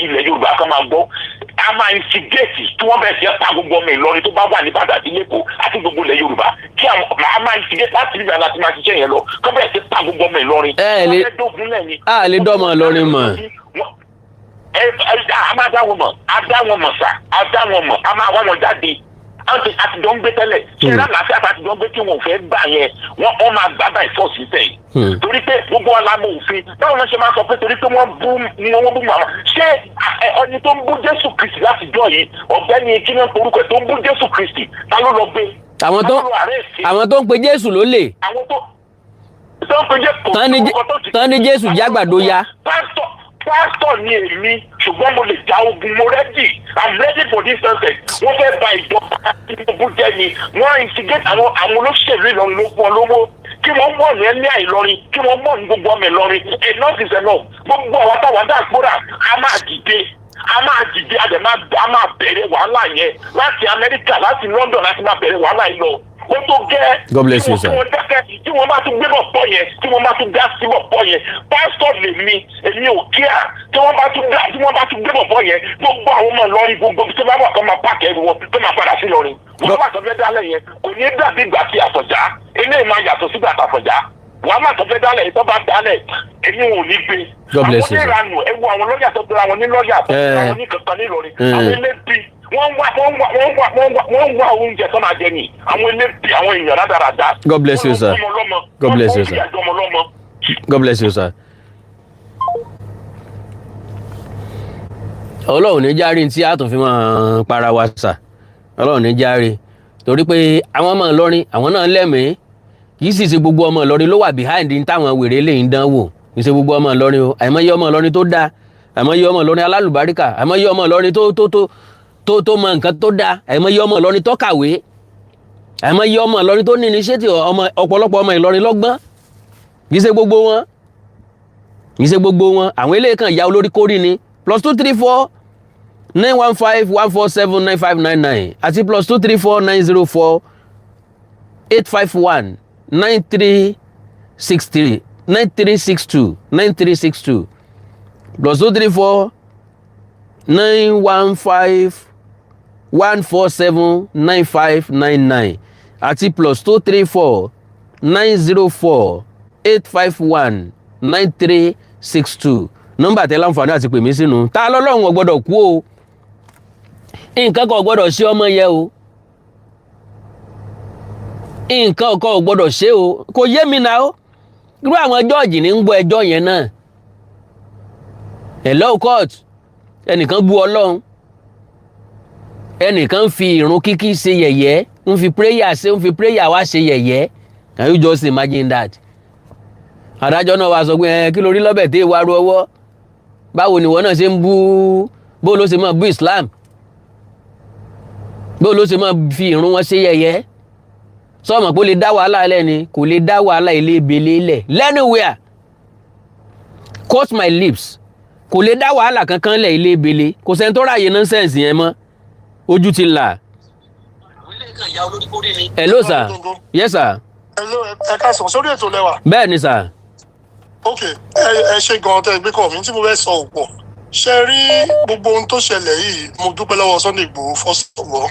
ilẹ̀ Yorùbá kan máa gbọ́, a máa instigate tí wọ́n bẹ̀rẹ̀ sí pa gbogbo ọmọ Ìlọrin tó bá wà ní Ìbàdàn àti Lẹ́kọ̀ọ́ àti gbogbo ilẹ̀ Yorùbá, kí àwọn a máa instigate láti ibà láti máa ṣiṣẹ́ yẹn lọ, kí wọ́n bẹ̀rẹ̀ sí pa gbogbo ọmọ Ìlọrin. Ẹ lè Wọ́n fẹ́ dógun lẹ́ni. A lè dọ́mọ Ìlọrin mọ̀. Ẹ ẹ, a máa dá wọn mọ̀, a dá wọn mọ̀ sà, a dá wọn mọ̀, a máa wá wọn jáde. A ti jọ ń gbé tẹ́lẹ̀. Ṣé ẹ lálàáfíà àti jọ ń gbé tí wọn ò fẹ́ gbà yẹn, wọ́n máa gbà by force sẹ́yìn, torí pé gbogbo wa la mọ òfin. Báwo ló ṣe máa sọ pé torí pé wọ́n bú màmá? Ṣé ẹni tó ń bú Jésù Kristi láti jọ yìí, ọ̀gbẹ́ni kí ló ń porúkọ ẹ̀ tó ń bú Jésù Kristi, ta ló lọ gbé? Àwọn tó Ta ló lọ arrest? Àwọn tó ń pe Jésù ló lè Àwọn tó ń pe Jésù Tán ní Jésù jágbàdo ya. Pásítọ̀, pásítọ̀ ni èmi, ṣùgbọ́n mo lè ja ogun. Mo ready, I'm ready for this nonsense. Wọ́n fẹ́ ba ìjọba Tinubu jẹ́ ni. Wọ́n instigate àwọn olóṣèlú Ìlọrin ló fún ọ lówó. Kí wọ́n mọ̀ ní ẹni àìlọrin, kí wọ́n mọ̀ ní gbogbo ọmọ Ìlọrin. Enough is enough. Gbogbo àwọn táwọn dàgbòrà, a máa dìde, a máa dìde, a dẹ̀ máa, a máa bẹ̀rẹ̀ wàhálà yẹn láti Amẹ́ríkà, láti London, láti máa bẹ̀rẹ̀ wàhálà yìí lọ. Ó tó gẹ́. God bless you, sir. Tí wọ́n dákẹ́, tí wọ́n bá tún gbé bọ̀ pọ̀ yẹn, tí wọ́n bá tún dá sí bọ̀ pọ̀ yẹn, pásítọ̀ lèmi, èmi ò kíá. Tí wọ́n bá tún gbé bọ̀ pọ̀ yẹn, gbogbo àwọn ọmọ Ìlọrin, gbogbo tí wọ́n bá wà, kọ́ máa pack ẹrù wọn tó máa padà sí Ìlọrin. Wọ́n bá tó fẹ́ dálẹ̀ yẹn, kò ní dàbí ìgbà tí Àfọ̀njá. Eléyìí máa yàtọ̀ sígbà àtàfọ̀njá. Wàhálà tó fẹ́ dálẹ̀ yìí, tó bá dálẹ̀, èmi ò ní gbé. God bless you, Àwọn sir. oníranù, ẹ wo àwọn lọ́ọ̀yà tó gbéra wọn ní lọ́ọ̀yà tó gbéra wọn ní kankan nílọrin. Àwọn elébi, wọ́n wá oúnjẹ tó máa jẹ ní. Àwọn elébi, àwọn èèyàn rádaràda. God bless you, sir. God bless you, sir. God bless you, sir. Ọlọ́run ní járe tí a tún fi máa para wa sà. Ọlọ́run ní járe, torí pé àwọn ọmọ Ìlọrin, àwọn náà lẹ́mìí. Kì í sì ṣe gbogbo ọmọ Ìlọrin ló wà behind ní táwọn wèrè lè ń dán wò. Kì í ṣe gbogbo ọmọ Ìlọrin o. Àìmọye ọmọ Ìlọrin tó dáa, àìmọye ọmọ Ìlọrin alálùbáríkà, àìmọye ọmọ Ìlọrin tó mọ nǹkan tó dáa, àìmọye ọmọ Ìlọrin tó kàwé, àìmọye ọmọ Ìlọrin tó ní initiative, ọmọ ọ̀pọ̀lọpọ̀ ọmọ Ìlọrin lọ́gbọ́n. Kì í ṣe gbogbo wọn, kì í ṣe gbogbo wọn. Àwọn eléyìí kan ya olórí kórì ni. +234 915 147 9599 àti +234 904 851 9363, 9362, 9362. +234 915 147 9599. àti +234 904 851 9362. Nọ́mbà tẹ láǹfààní àti pè mí sínú. Ta lọ́lọ́run ò gbọ́dọ̀ kú o, nǹkan kan ò gbọ́dọ̀ ṣe ọmọ yẹ o, nǹkan kan ò gbọ́dọ̀ ṣe o. Kò yé mi náà o. Irú àwọn jọ́ọ̀jì ní ń gbọ́ ẹjọ́ yẹn náà. Hello, court. Ẹnìkan bú Ọlọ́run, ẹnìkan fi ìrun kíkí ṣe yẹ̀yẹ́, ń fi prayer ṣe, ń fi prayer wá ṣe yẹ̀yẹ́. Can you just imagine that? Adájọ́ náà wá sọ pé ẹ kí ló rí lọ́bẹ̀ tí ìwà ru ọwọ́? Báwo ni ìwọ náà ṣe ń bú? Bó ló ṣe máa bú Islam? Bó ló ṣe máa fi ìrun wọn ṣe yẹ̀yẹ́? Sọmọ pé ó lè dá wàhálà lẹ́ni, kò lè dá wàhálà ilé ebèlé lẹ̀ anywhere. Cut my lips, kò lè dá wàhálà kankan lẹ̀ ilé ebèlé. Kò sẹ́ni tó ráàyè nonsense yẹn mọ́, ojú ti là. Hello sir, yes sir. Hello, ẹ káàsán, sórí ètò lẹ́wà. Bẹ́ẹ̀ ni sir. Ok, ẹ ṣe gan-an tẹ́ ẹ gbé kọ́ mi. Tí mo fẹ́ sọ ò pọ̀. Ṣe rí gbogbo ohun tó ṣẹlẹ̀ yìí, mo dúpẹ́ lọ́wọ́ Sunday Igboho first of all.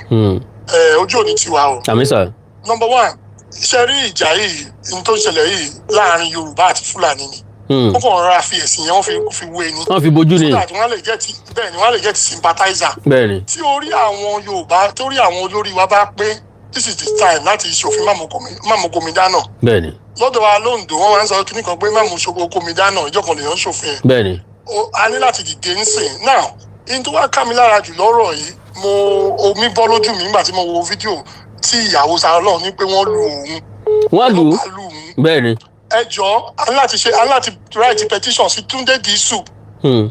Ẹ ojú òní tiwa o. Àmín sir. Number one, ṣe rí ìjà yìí, ohun tó ṣẹlẹ̀ yìí láàrin Yorùbá àti Fúlàní ni. Wọ́n kàn rọra fi ẹ̀sìn yẹn, wọ́n fi wé ni. Wọ́n fi bojú ni. So that wọ́n lè get, bẹ́ẹ̀ ni, wọ́n lè get sympathizer. bẹ́ẹ̀ ni Tí orí àwọn Yorùbá, torí àwọn olórí wa bá pé, this is the time láti ṣòfin mámokomi dáná. bẹ́ẹ̀ ni Lọ́dọ̀ wa lóńdó, wọ́n máa ń sọ kíní kan pé máàmù ṣokomi dáná, ìjọ kan lèèyàn ṣòfin ẹ̀. bẹ́ẹ̀ ni A ní láti dìde ńsìn. Now, in tó wá ká mi lára jù lọ́rọ̀ yìí, mo omi bọ́ lójú mi nígbà tí mo wo fídíò tí ìyàwó Sàrọ́lọ́ ní pé wọ́n lu òun. Wọ́n lù ú. Ọlọ́pàá lu òun. bẹ́ẹ̀ ni Ẹ jọ, a ní láti ṣe, a ní láti write petition sí Túndé Dísù.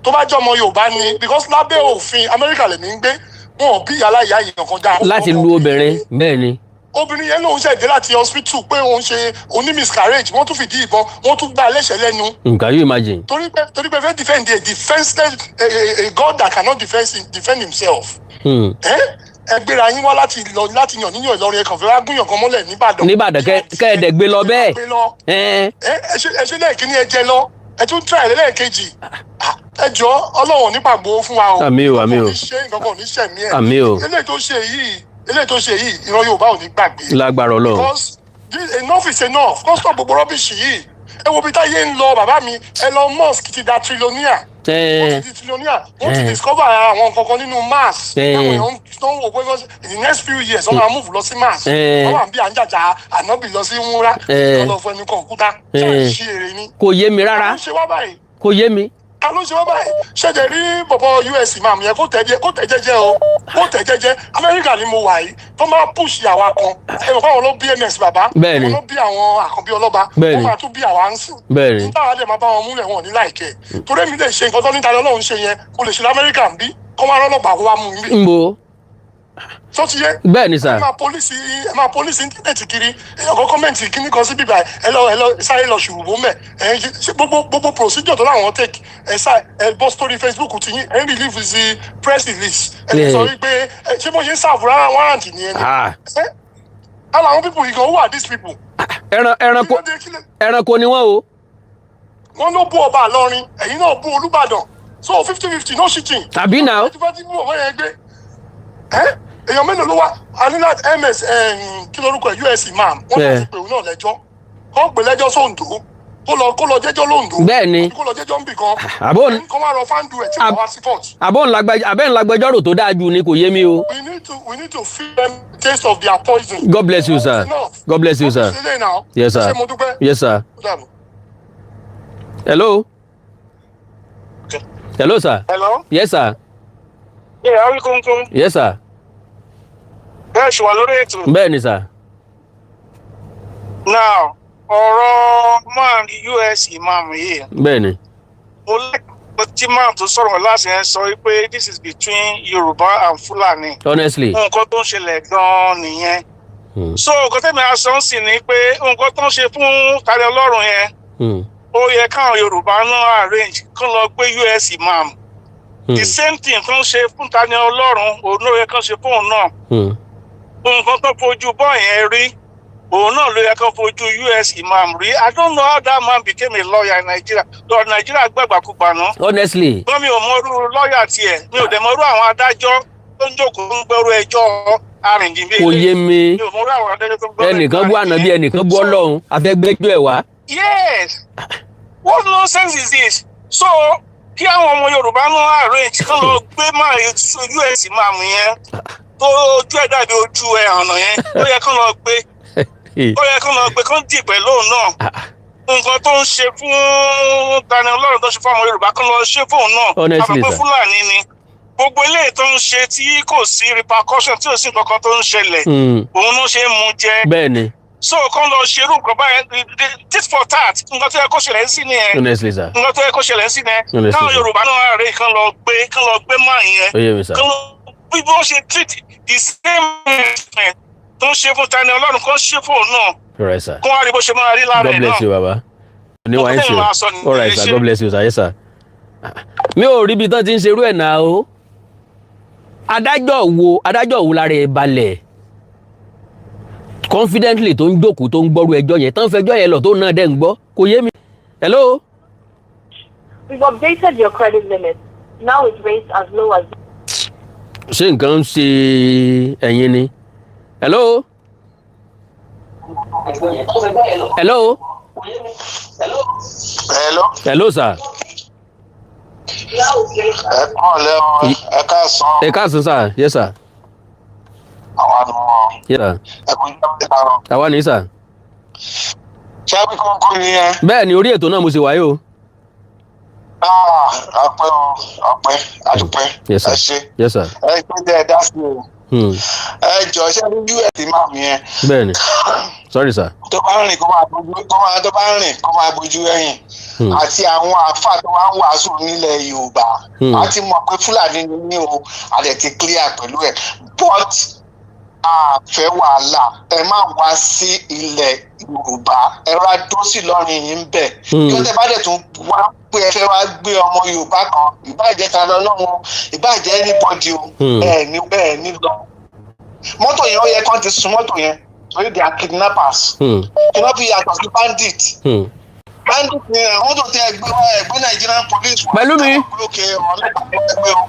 Tó bá jẹ́ ọmọ Yorùbá ni, because lábẹ́ òfin Amẹ́ríkà lèmi ń gbé, wọn ò bí ìyá ìyá èèyàn kan dáa. Láti lu obìnrin, bẹ́ẹ̀ ni. Obìnrin yẹn lòun ṣẹ̀dé láti hospital pé òun ṣe oní miscarriage, wọ́n tún fìdí ìbọn, wọ́n tún gbá ẹlẹ́ṣẹ̀ lẹ́nu. Can you imagine? Torí pé fẹ́ defend a defenseless a God that cannot defend himself. Ẹ ẹ gbéra yín wá láti lọ láti yàn níyàn Ìlọrin, ẹ kàn fẹ́ wá gúnyàn kan mọ́lẹ̀ nìbàdàn. Nìbàdàn, kẹ́ ẹ dẹ̀ gbé lọ bẹ́ẹ̀. Gbé lọ. Ẹ Ẹ ṣe lẹ́ẹ̀kínní, ẹ jẹ lọ, ẹ tún try lẹ́ẹ̀kejì. Ẹ jọ, Ọlọ́run nípa gbowó fún wa o. Àmín o, àmín o. Nǹkan ò ní ṣe, nǹkan kan ò ní ṣẹ̀mí ẹ̀. Àmín o. Eléyìí tó ṣe yìí, ìran Yorùbá ò ní gbàgbé. Lágbára Ọlọ́run. Because enough is enough. Kó stop gbogbo rubbish yìí. Ẹ wo bí táyé ń lọ, bàbá mi. Elon Musk ti da trillionaire. Wọ́n ti di trillionaire. Wọ́n ti discover àwọn nǹkan kan nínú Mars. Táwọn èèyàn tó ń wò pé in the next few years, wọ́n máa move lọ sí Mars. Wọ́n wà bí à ń jàjà ànábì lọ sí wúrà. Kọ́ lọ fún ẹni kọ̀ǹpútà. Ṣé à ń ṣí èrè ni? Kò yé mi Ta rárá. ló ń ṣe wá báyìí? Kò yé mi. Ta ló ń ṣe wá báyìí? Ṣẹ̀jẹ̀ rí bọ̀bọ̀ US imam yẹn, kó tẹ̀ jẹ́, kó tẹ̀ jẹ́jẹ́ o, kó tẹ̀ jẹ́jẹ́. Amẹ́ríkà ni mo wà yìí, tó máa push àwa kan. Ẹ mọ̀ pé àwọn ló bí MS bàbá. Bẹ́ẹ̀ni. Àwọn ló bí àwọn àkànbí ọlọ́ba. Bẹ́ẹ̀ni. Wọ́n máa tún bí àwa ń sìn. Bẹ́ẹ̀ni. Níta dẹ̀ máa bá wọn múlẹ̀, wọn ò ní láìkẹ́, torí èmi lè ṣe nǹkan tó níta lọ́lọ́run ṣe yẹn, mo lè ṣe lamẹ́ríkà ń bí, kó máa rọ́lọ́pàá kó wá mú mi bí. Ń bo. Tó ti yé. Bẹ́ẹ̀ ni sir. Ẹ máa police internet kiri. Èèyàn kan comment kíní kan sí bíbá, ẹ lọ sáré lọ ṣùrùbù mẹ. Ẹ ṣe gbogbo procedure tó láwọn take, ẹ sá ẹ bọ́ sórí Facebook ti yín, ẹ ń release sí press release, ẹ lè sọ wípé ẹ ṣé bó ṣe ń serve rárá warrant nìyẹn ni. Ah. Ẹ all àwọn people yìí gan, who are these people? Ẹranko. Kí ló dé, kí ló- Ẹranko ni wọ́n o. Wọ́n ló bú ọba Ìlọrin, ẹ̀yin náà bú Olúbàdàn, so 50-50, no cheating. Tàbí náà. Ẹ ti fẹ́ ti bú ọmọ yẹn gbé ẹ, èèyàn mélòó ló wá? A ní láti ms, kí lorúkọ ẹ, US imam, wọ́n láti pè òun náà lẹ́jọ́, kó pè lẹ́jọ́ sóńdó, kó lọ jẹ́jọ́ lóńdó. Bẹ́ẹ̀ ni. Kó lọ jẹ́jọ́ níbì kan. Kó má lọ fáńdù ẹ̀ tí wọ́n wá sí court. Àbọ̀ ńlágbẹjọ́rò tó dáa jù ni, kò yé mi o. We need to feel them taste of their poison. God bless you, sir. Enough. God bless you, sir. Ṣe lè now. Yes, sir. Ṣé mo dúpẹ́. Yes, sir. Ó dàbọ̀. Hello, hello sir. Hello? Yes sir. Yeah, Awikonko. Yes sir. Bẹ́ẹ̀ ṣì wà lórí ètò. Bẹ́ẹ̀ ni sir. Now, ọ̀rọ̀ man US imam yìí. Bẹ́ẹ̀ ni. Mo lẹ́kọ̀ọ́ tí man tó sọ̀rọ̀ láti ẹ̀ sọ wípé this is between Yorùbá and Fulani. Honestly. Nǹkan tó ń ṣẹlẹ̀ gan-an nìyẹn. So nǹkan tẹ̀mí aṣọ ń sìn ni pé nǹkan tó ń ṣe fún Tani Ọlọ́run yẹn, ó yẹ káwọn Yorùbá náà arrange kán lọ gbé US imam. The same thing tó ń ṣe fún Tani Ọlọ́run, òun ló yẹ kán ṣe fóun náà. Nǹkan tó fojú bọ́ yẹn rí, òun náà ló yẹ kó fojú US imam rí. I don't know how that man became a lawyer in Nigeria. Lọ Nigeria gbàgbàkúgbà ná. Honestly. Gbọ́n mi ò mọrú lọ́ọ̀yà tiẹ̀, mi ò dẹ̀ mọrú àwọn adájọ́ tó ń jókòó ń gbọ́rú ẹjọ́. Arìndìn bí Kò yé mi. Mi ò mọ orí àwọn adájọ́ tó ń gbọ́. Ẹnìkan bú ànábì, ẹnìkan bú Ọlọ́run, afẹ́gbẹ́jọ́ ẹ̀ wá. Yes, what nonsense is this? So kí àwọn ọmọ Yorùbá náà arrange kán lọ gbé máa US imam yẹn tó ojú ẹ̀ dàbí ojú ẹ̀ ọ̀nà yẹn, ó yẹ kán lọ gbé, ó yẹ kán lọ gbé, kán dì pẹ̀lú òun náà. Nǹkan tó ń ṣe fún Tani Ọlọ́run, tó ń ṣe fún ọmọ Yorùbá, kán lọ ṣe fóun náà. Honestly, Àmọ́ pé sir. Fúlàní ni gbogbo eléyìí tó ń ṣe tí kò sí repercussion, tí ò sí nǹkan kan tó ń ṣẹlẹ̀, òun ló ṣe ń mú jẹ. Bẹ́ẹ̀ ni. So kán lọ ṣerú nǹkan báyẹn, tit for tat. Nǹkan tó yẹ kó ṣẹlẹ̀ sí nìyẹn. Honestly, sir. Nǹkan tó yẹ kó ṣẹlẹ̀ sí nìyẹn. Honestly, Káwọn sir. Yorùbá náà rè kán lọ gbé máa yẹn. Ó yé mi, sir. Kán lọ bí wọ́n ṣe treat the same treatment tó ń ṣe fún Tani Ọlọ́run, kán ṣe fún òun náà. All right, sir. Kó wá rí bó ṣe máa rí lára God ẹ̀ bless náà. you, baba. Ní wàá ń ṣe o. All right, sir. God bless you, sir. Yes, sir. Mi ò rí ibi tán ti ń ṣerú ẹ̀ náà o. Adájọ́ wo lára ẹ̀ balẹ̀ confidently tó ń jókòó, tó ń gbọ́rú ẹjọ́ yẹn, tán fẹjọ́ yẹn lọ, tó náà dẹ̀ ń gbọ́? Kò yé mi. Hello. We've updated your credit limit. Now it rates as low as Ṣé nǹkan ń ṣe ẹ̀yin ni? Hello. Hello. Hello. Hello, sir. Ẹ kúrọ̀lẹ́ o, ẹ káàsán. Ẹ káàsán, sir. Yes, sir. Àwọn àdùnmọ̀. Yes, sir. Ẹ kú jẹ́ mẹ́ta o. Àwa ní, sir. Ṣé Awíkonko nìyẹn? Bẹ́ẹ̀ ni, orí ètò náà mo ṣe wáyé o. Ah, ọpẹ́ o, ọpẹ́, àdúpẹ́. Yes, sir. Ẹ ṣe. Yes, sir. Ẹ pé tẹ ẹ dá sí o. Ẹ jọ, ṣé ní US imam yẹn? Bẹ́ẹ̀ ni, sorry, sir. Tó bá ń rìn, kó máa bójú, kó máa tó bá ń rìn, kó máa bójú ẹ̀yìn. Àti àwọn àáfàá tó wá ń wàásù nílẹ̀ Yorùbá. A ti mọ̀ pé Fúlàní ni ní o, a dẹ̀ ti clear pẹ̀lú ẹ̀. But a fẹ́ wàhálà, ẹ má wá sí ilẹ̀ Yorùbá, ẹ rà dó sí Ìlọrin yìí ń bẹ̀. Kí wọ́n tẹ bá dẹ̀ tún wá pé ẹ fẹ́ wá gbé ọmọ Yorùbá kan, ìbáà jẹ́ ta lọ lọ́wọ́, ìbáà jẹ́ anybody o, ẹ ní lọ. Mọ́tò yẹn, ó yẹ kán ti sun mọ́tò yẹn torí they are kidnappers. Kidnapping yàtọ̀ sí bandit. Bandit ni àwọn tó tẹ ẹgbẹ́ wa, ẹgbẹ́ Nigerian police wà. Pẹ̀lú mi. Òkè ọlọ́pàá ẹgbẹ́ o,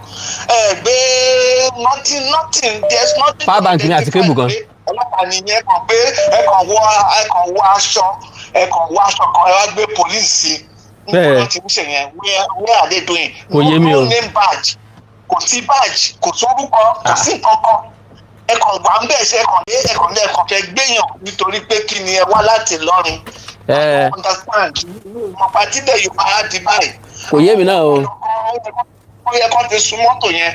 ẹgbẹ́ nothing, nothing, there is nothing. Power bank ni àti cable kan. Ọlọ́pàá nìyẹn kàn gbé, ẹ kàn wọ aṣọ kan, ẹ wá gbé police sí. Bẹ́ẹ̀. Níbo ló ti ń ṣe yẹn? Where are they doing? Kò yé mi o. No name badge, kò sí badge, kò sórúkọ, kò sí nǹkan kan. Ẹ kàn wà ń bẹ̀ ṣe, ẹ kàn dé, ẹ kàn lé, ẹ kàn fẹ́ gbéyàn nítorí pé kí ni, ẹ wá láti Ìlọrin. Ẹ Understand mọ̀ pàtílẹ̀ Yorùbá á di báyìí. Kò yé mi náà o. Ó yẹ kó ti sun mọ́tò yẹn,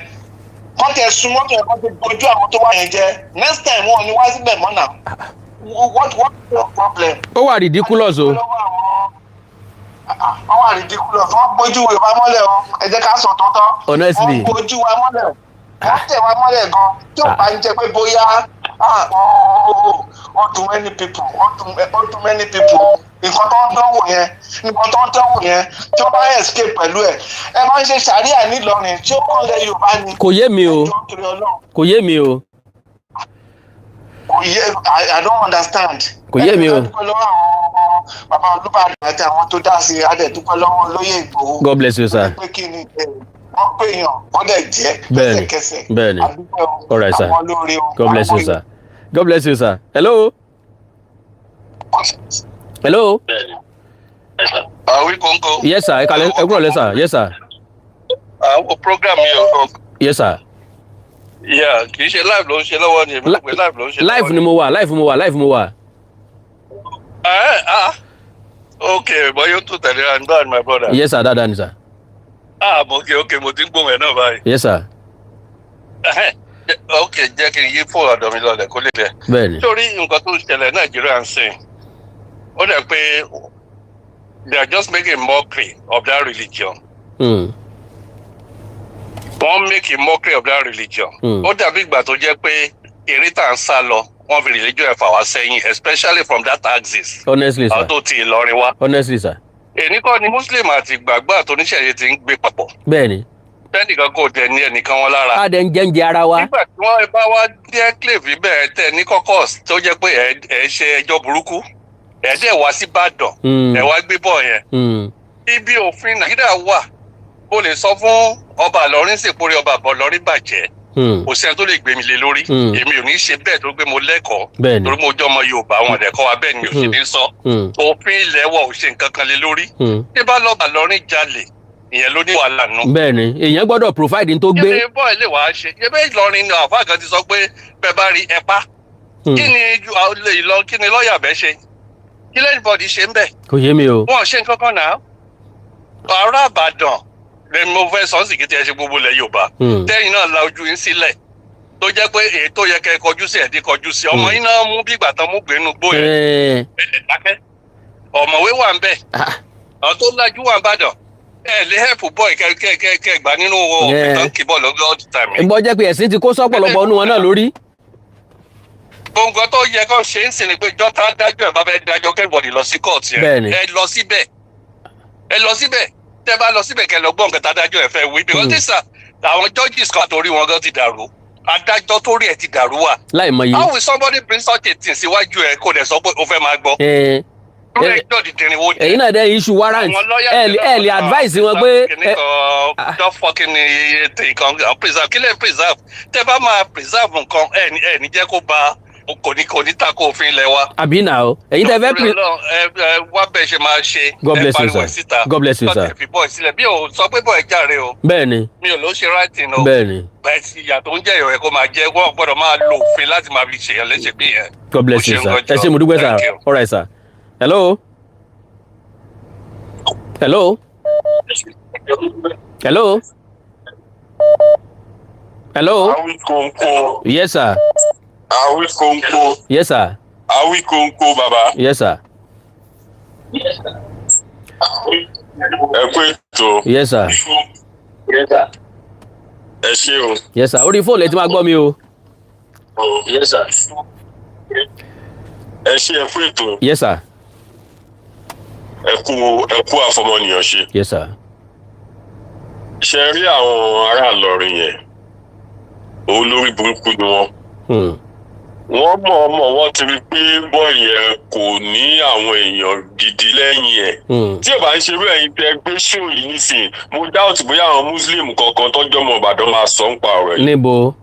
kó ti sun mọ́tò yẹn, kó ti bójú àwọn tó wá yẹn jẹ. Next time, wọn ò ní wá síbẹ̀ mọ́ náà. What is your problem? Ó wà ridiculous o. Wọ́n wà ridiculous. Wọ́n bójú Yorùbá mọ́lẹ̀ o, ẹ jẹ́ ká sọ tọ́tọ́. Honestly. Wọ́n bójú wa mọ́lẹ̀, wọ́n tẹ̀ wá mọ́lẹ̀ gan. Tí ò bá ń jẹ́ pé bóyá, ah, oh, ó dùn many people, ó dùn many people. Nǹkan tó ń dánwò yẹn, nǹkan tó ń dánwò yẹn, tí ó bá escape pẹ̀lú ẹ̀, ẹ máa ń ṣe sàríà nílọrin tí ó kàn lẹ Yorùbá ni. Kò yé mi o. Ẹjọ́ nítorí Ọlọ́run. Kò yé mi o. Kò yé. I don't understand. Kò yé mi o. Ẹ dúpẹ́ lọ́wọ́ àwọn bàbá Olúbàdàn àti àwọn tó dá sí i. A dẹ̀ dúpẹ́ lọ́wọ́ olóyè Ìgbòho. God bless you, sir. Pé kí ni, wọ́n pè yàn, wọ́n dẹ̀ jẹ́ Bẹ́ẹ̀ni, lẹ́sẹ̀kẹsẹ̀. bẹ́ẹ̀ni. A dúpẹ́ o. All right, sir. Àwọn olóore o. God bless you, sir. God bless you, sir. Hello, hello. Awíkonko. Yes, sir. Ẹ kálẹ́, ẹ kúrọ̀lẹ́, sir. Yes, sir. Àwọn program yìí o. Yes, sir. Yeah, kì í ṣe live ló ń ṣe lọ́wọ́ ni? Èmi rò pé live ló ń ṣe lọ́wọ́. Live ni mo wà, live mo wà, live mo wà. Ẹ ah, ok, bọ́ yóò tún tẹ̀lé ra nígbà, my brother. Yes, sir. Dáadáa ni, sir. Ah, ok, mo ti ń gbóhùn ẹ̀ náà báyìí. Yes, sir. Ok, jẹ́ kí n yí fóònù ọ̀dọ̀ mi lọlẹ̀ kó lè lẹ̀. Bẹ́ẹ̀ni. Torí nǹkan tó ń ṣẹlẹ̀ Nàìjíríà ń sìn, ó dẹ̀ pé they are just making mockery of that religion. Wọ́n make a mockery of that religion. Ó dàbí ìgbà tó jẹ́ pé eré tá à ń sá lọ, wọ́n fi religion ẹ̀ fà wá sẹ́yìn, especially from that axis. Honestly, sir. Àwọn tó ti Ìlọrin wá. Honestly, sir. Èní kọ́ ni Muslim àti ìgbàgbọ́ àtoníṣẹ̀ṣe ti ń gbé papọ̀. Bẹ́ẹ̀ni. Tẹ́nìkan kò tẹ̀ ní ẹnìkan wọn lára. A dẹ̀ ń jẹ́ ń jẹ ara wa. Nígbà tí wọ́n bá wá dé enclave bẹ́ẹ̀, tẹ̀ ní caucus tó jẹ́ pé ẹ ṣe ẹjọ́ burúkú, ẹ dẹ̀ wá sí Ìbàdàn, ẹ wá gbé bọ̀ yẹn. Ibi òfin Nàìjíríà wà, o lè sọ fún ọba Ìlọrin sì pórí ọba Ìlọrin bàjẹ́. Kò sẹ́ni tó lè gbé mi lé lórí. Èmi ò ní ṣe bẹ́ẹ̀ tó gbé mo lẹ́kọ̀ọ́, torí mo jẹ́ ọmọ Yorùbá, wọn dẹ̀ kọ́ wa bẹ́ẹ̀ ni ò ṣe ní sọ. Òfin ilẹ̀ wa ò ṣe nǹkan kan lé lórí. Bí bá lọ́ba lọ́rin jalè, ìyẹn ló ní wàhálà nù. Bẹ́ẹ̀ni, èèyàn gbọ́dọ̀ provide n tó gbé. Kí ni bọ́ọ̀ lè wàá ṣe? Ebe Ìlọrin ni àfa kan ti sọ pé bẹ́ẹ̀ bá rí ẹ pa. Kí ni ìlọ, kí ni lọ́ọ̀yà bẹ́ẹ̀ ṣe? Kí lẹ́yìn bọ́ọ̀dì ṣe ń bẹ̀? Kò yé mi o. Wọn ò ṣe nǹkan kan náà. Ará Ìbàdàn lẹ́nu mo fẹ́ sọ sí, kí tí ẹ ṣe gbogbo ilẹ̀ Yorùbá. Tẹ́yìn náà la ojú yín sílẹ̀, tó jẹ́ pé èyí tó yẹ kẹ́ ẹ kọjú sí, ẹ̀ dín kọjú sí ọmọ yín náà mú bí ìgbà tán mú gbénu gbó yẹn. Ẹ̀ dákẹ́. Ọ̀mọ̀wé wà ń bẹ̀, àwọn tó lajú wà ń bàdàn. Ẹ lè help boy kẹ kẹ kẹ kẹ gbà nínú òfin tó ń kí bọ́ọ̀lù all the time. Ń bọ́ jẹ́ pé ẹ̀sìn ti kó sọ́pọ̀lọpọ̀ nínú wọn náà lórí. Gbogbo tó yẹ kó ṣe ń sìn ni pé jọ́ta dájọ́ ẹ̀ bá fẹ́ dájọ́, k'everybody lọ sí court yẹn. Ẹ lọ síbẹ̀, ẹ lọ síbẹ̀. Tẹ́ bá lọ síbẹ̀, kẹ́ lọ gbọ́ nǹkan tádájọ́ ẹ̀ fẹ́ wí, because this are àwọn judges kan torí wọn gan ti dàrú, adájọ́ tó rí ẹ̀ ti dàrú wà. Láì mọye. How will somebody bring such a thing síwájú ẹ, kó dẹ̀ sọ pé o fẹ́ máa gbọ́? Lórí ẹjọ́ dídìrín wo ni? Ẹ̀yin náà dẹ́ issue warrant, ẹ lè advice wọn pé. Just fucking ètò ìkan preserve, kí lè preserve? Tẹ́ bá máa preserve nǹkan, ẹ ní jẹ́ kó ba kò ní tako òfin ilẹ̀ wa. Àbí nà o, ẹ̀yin tẹ́ fẹ́. Ẹ ẹ wá bẹ́ẹ̀ ṣe máa ṣe. God bless you, sir. God bless you, sir. Fi bọ́ọ̀ sílẹ̀ bí o sọ pé bọ́ọ̀ jàre o. Mi ò ló ṣe writing o. Bẹ́ẹ̀ sì, ìyà tó ń jẹ́ ìyọ̀ ẹ̀ kó máa jẹ́, wọ́n gbọ́dọ̀ máa lo òfin láti máa fi ṣèyàn léṣe bí yẹn. God bless you, sir. Ẹ ṣé, mo dúpẹ́, sir. All right, sir. Hello, hello, hello, hello. Awikonko. Yes, sir. Awikonko. Yes, sir. Awikonko, bàbá. Yes, sir. Ẹ kú ètò. Yes, sir. Ẹ ṣé o. Yes, sir. Orí fóònù ẹ ti máa gbọ́ mi o. Yes, sir. Ẹ ṣé, ẹ kú ètò. Yes, sir. Ẹ kú àfọmọnìyàn ṣe. Yes, sir. Ṣe rí àwọn ará Ìlọrin yẹn, olórí burúkú ni wọ́n. Wọ́n mọ̀ọ́mọ̀, wọ́n ti rí pé boy yẹn kò ní àwọn èèyàn gidi lẹ́yìn ẹ̀. Tí ò bá ń ṣerú ẹ̀yin tẹ gbé ṣó yìí nísìnyí, mo doubt bóyá àwọn Muslim kankan tọ́jú ọmọ Ìbàdàn máa sọ ń pa ọ̀rọ̀ yìí. Níbo?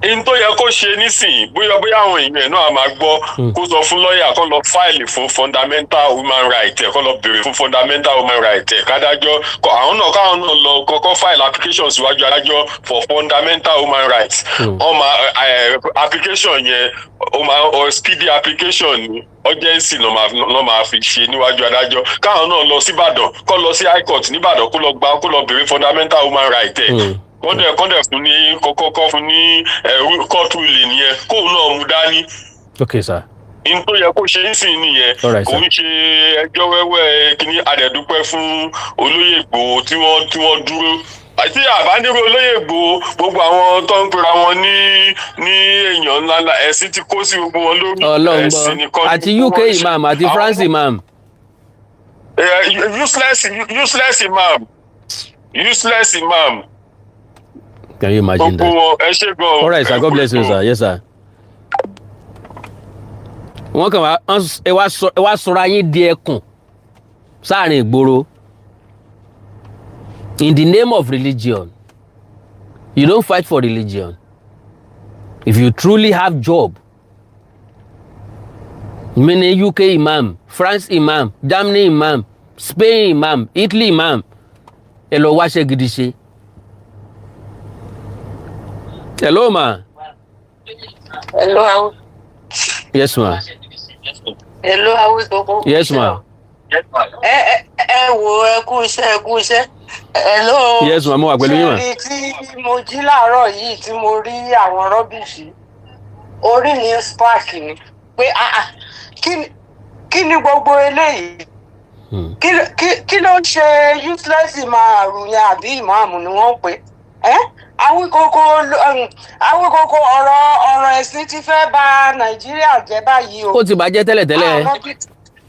In tó yẹ kó ṣe nísìnyí, bóyá àwọn èèyàn ẹ̀ náà máa gbọ́, kó sọ fún lọ́ọ̀yà kó lọ file fún fundamental human right ẹ̀, kó lọ béèrè fún fundamental human right ẹ̀, kádájọ́ àwọn náà, káwọn náà lọ kọ́kọ́ file application síwájú adájọ́ for fundamental human rights. Wọ́n máa application yẹn, ó máa ọ speedy application ni, urgency ló máa fi ṣe níwájú adájọ́. Káwọn náà lọ síbàdàn, kó lọ sí high court nìbàdàn, kó lọ gba, kó lọ béèrè fundamental human right ẹ̀, kọ́ndẹ̀ fún ní kọ́kọ́ fún ní court ruling yẹn, kóun náà mú dání. Ok, sir. N tó yẹ kó ṣe ń sìn nìyẹn. Kò ń ṣe ẹjọ́ wẹ́wẹ́ kíní. Adẹ̀dúpẹ́ fún olóyè Ìgbòho tí wọ́n dúró àti àbánirò olóyè Ìgbòho. Gbogbo àwọn tó ń pera wọn ní èèyàn ńláńlá, ẹ̀sìn ti kó sí gbogbo wọn lórí. Ọlọ́run Ẹ̀sìn gbọ́. nìkan ni Àti gbogbo UK wọn ṣe. imam àti France imam. Useless imam, useless imam. Can you imagine Gbogbo that? wọn, ẹ ṣé gan. All right, sir. God bless you, sir. Yes, sir. Wọ́n kàn wá ẹ wá sọra yín di ẹkùn sáàrin ìgboro in the name of religion. You don't fight for religion. If you truly have job, meaning UK imam, France imam, Germany imam, Spain imam, Italy imam, ẹ lọ wáṣẹ́ gidi ṣe. Hello, ma. Hello, Yes, ma. Hello, Awikonko. Yes, ma. Ẹ wo, ẹ kú iṣẹ́, ẹ kú iṣẹ́. Hello. Yes, ma, mo wà pẹ̀lú yín, ma. Ṣé rí tí mo jí láàárọ̀ yìí tí mo rí àwọn rubbish, orí mi spark ni pé ah ah, kí ni gbogbo eléyìí? Kí ló ń ṣe useless ìmáàrún yẹn, àbí ìmáàmù ni wọ́n ń pè é? Awíkókó, ọ̀rọ̀ ẹ̀sìn ti fẹ́ bà Nàìjíríà jẹ́ báyìí o. Ó ti bàjẹ́ tẹ́lẹ̀tẹ́lẹ̀.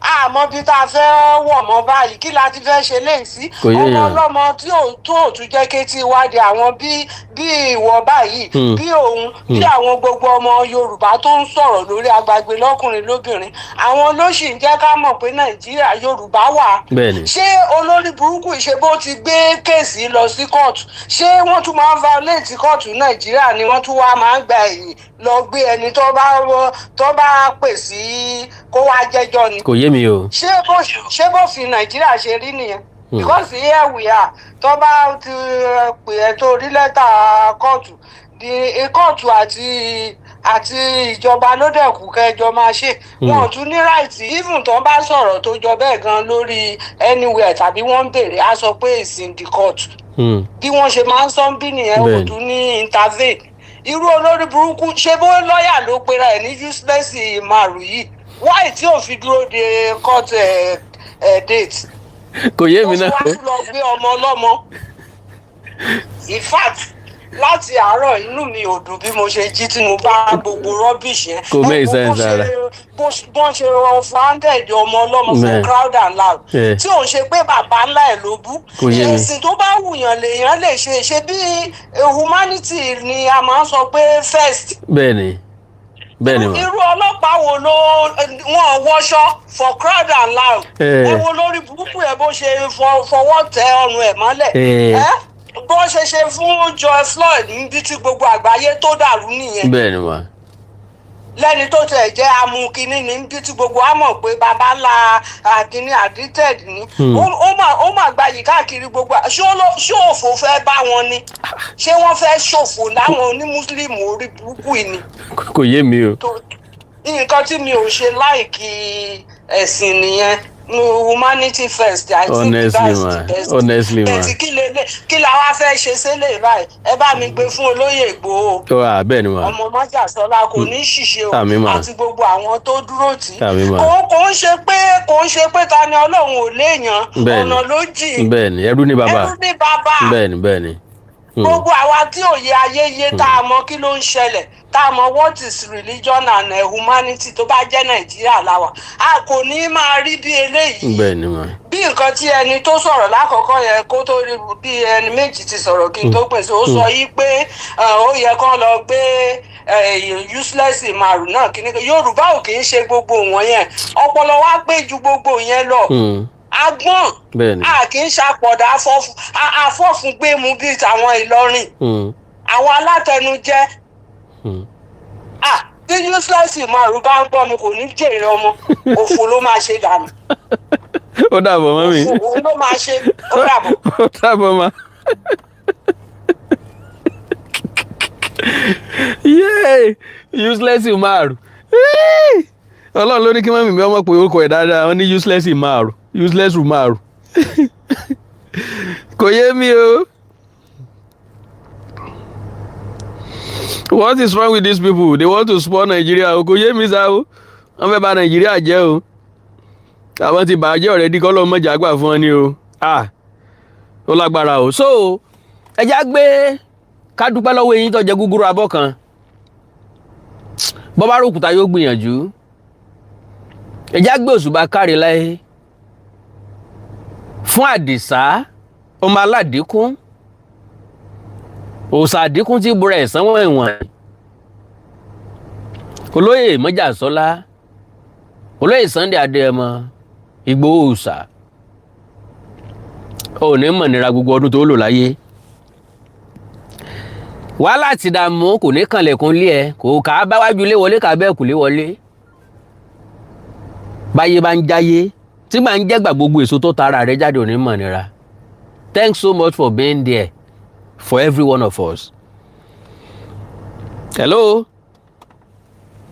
Àmọ́ bí tá a fẹ́ wọ̀ mọ́ báyìí, kí la ti fẹ́ ṣe léyìí sí? Kò yé Ọmọ èèyàn. ọlọ́mọ tí ò tó ò tún jẹ́ kétí ìwádìí àwọn bí ìwọ báyìí, bí òun, bí àwọn gbogbo ọmọ Yorùbá tó ń sọ̀rọ̀ lórí agbègbè, lọ́kùnrin lóbìnrin, àwọn ló sì ń jẹ́ ká mọ̀ pé Nàìjíríà, Yorùbá wà. Ṣé olórí burúkú ìṣe bó ti gbé case lọ sí kóòtù, ṣé wọ́n tún máa ń violate kóòtù Nàìjíríà ni? Wọ́n tún wá máa ń gba ẹ̀yìn lọ gbé ẹni tó bá pè sí kó wá jẹ́jọ́ ni? Kò yé mi o. Ṣé bó fi Nàìjíríà ṣe rí nìyẹn? Because here we are, tó bá ti pè ẹ́, tó rí lẹ́tà kóòtù di kóòtù àti ìjọba ló dẹ̀ kù kẹjọ máa ṣe. Wọn ò tún ní right, even tó bá sọ̀rọ̀ tó jọ bẹ́ẹ̀ gan lórí anywhere tàbí wọ́n ń béèrè, á sọ pé it's in the court. Bí wọ́n ṣe máa ń sọ ń bí nìyẹn. Ò tún ní intervene. Irú olórí burúkú, ṣé bó lọ́ọ̀yà ló pera ẹ̀ ní useless márùn yìí? Why tí ò fi dúró de court date? Kò yé mi náà. Ó fi wá lọ gbé ọmọ ọlọ́mọ. In fact, láti àárọ̀, inú mi ò dùn bí mo ṣe jí tí mo bá gbogbo rubbish yẹn. Kò make sense rárá. Bó ṣe offhanded ọmọ ọlọ́mọ for crying out loud, tí òun ṣe pé bàbá ńlá ẹ̀ ló bú. Kò yé mi. Ẹ̀sìn tó bá wùyàn lèèyàn lè ṣe. Ṣe bí humanity ni a máa ń sọ pé first. Bẹ́ẹ̀ni ma. Irú ọlọ́pàá wo ló wọ́n wọṣọ, for crying out loud? Ẹ wo lórí burúkú ẹ, bó ṣe fọwọ́ tẹ ọrùn ẹ̀ mọ́lẹ̀. Ẹ bó ṣe ṣe fún George Floyd níbi tí gbogbo àgbáyé tó dàrú nìyẹn. Bẹ́ẹ̀ni ma. Lẹ́ni tó tẹ̀ jẹ́ amukini ní bí tí gbogbo wa mọ̀ pé baba ńlá àkíní addicted ni. Ó mà gbayì káàkiri gbogbo. Ṣé òfò fẹ́ bá wọn ni? Ṣé wọ́n fẹ́ ṣòfò láwọn onímùsùlùmí orí burúkú yìí ni? Kò yé mi o. Nǹkan tí mi ò ṣe like ẹ̀sìn nìyẹn. Humanity first, I think. Honestly, that's ma. the best. Honestly, ma. Bẹ̀tì kí la wá fẹ́ ṣe sílẹ̀ báyìí? Ẹ bá mi gbé fún olóyè Ìgbòho. Ó wà bẹ́ẹ̀ ni ma. Ọmọ májàsọ́lá kò ní ṣìṣe o. Àmín mà. Àti gbogbo àwọn tó dúró tì í. Àmín mà. Kò ń ṣe pé ta ni Ọlọ́run ò léèyàn. Ọ̀nà ló jìn. Bẹ́ẹ̀ni, ẹrú ní bàbá. Ẹrú ní bàbá. Bẹ́ẹ̀ni. Gbogbo àwa tí òye ayé yé, tá a mọ kí ló ń ṣẹlẹ̀, tá a mọ what is religion and humanity, tó bá jẹ́ Nàìjíríà láwà, a kò ní máa rí bí eléyìí. Bẹ́ẹ̀ni ma. Bí nǹkan tí ẹni tó sọ̀rọ̀ lákọ̀ọ́kọ́ yẹn, kó tó rí bí ẹni méjì ti sọ̀rọ̀ kí n tó pèsè, ó sọ yìí pé ó yẹ kán lọ gbé useless márùn náà. Kí ni Yorùbá ò kì í ṣe gbogbo wọn yẹn? Ọpọlọ wa pé ju gbogbo yẹn lọ. Agbọ́n. A kì í ṣàpọ̀dà afọ́fun gbé mu bíi tàwọn Ìlọrin, àwọn alátẹnujẹ. Ah, bí useless márùn bá ń gbọ́ mi, kò ní jèrè ọmọ. Òfò ló máa ṣe dànù. Ó dàbọ̀, mummy. Òfò ló máa ṣe. Ó dàbọ̀. Ó dàbọ̀ ma. Yay, useless umaru. Ọlọ́run ló ní kí mummy mi ọmọ pé orúkọ ẹ̀ dáadáa. Wọ́n ní useless umaru, useless umaru. Kò yé mi o. What is wrong with these people? They want to spoil Nigeria o. Kò yé mi sá o. Wọ́n fẹ́ bà Nàìjíríà jẹ́ o. Àwọn ti bàjẹ́ already, kọ́ ló mọ̀jà gbà fún wọn ni o. Ah, ó lágbára o. So ẹ já gbé ká dúpẹ́ lọ́wọ́ eyín tó jẹ gúgúrú abọ́ kan. Bọ́bá rògbòtà yóò gbìyànjú. Ẹ já gbé òṣùbà káre láyé fún Àdìsá ọmọ aládìkún, òòsà àdínkù tí búra ẹ̀sán wọ̀n ẹ̀wọ̀n, olóyè Mọ́jàsọ́lá, olóyè Sunday Adéyẹmọ Ìgbòho òòsà, ò ní mọ̀ nira gbogbo ọdún tó lò láyé. Wàhálà àti ìdààmú kò ní kànlẹ̀kùn lé ẹ, kò kà á bá wájú lé wọlé, kà á bẹ́ẹ̀ kù lé wọlé. Báyé bá ń jáyé tí màá ń jẹ́gbà, gbogbo èso tó tara rẹ jáde ò ní mọ̀ nira. Thanks so much for being there for every one of us. Hello.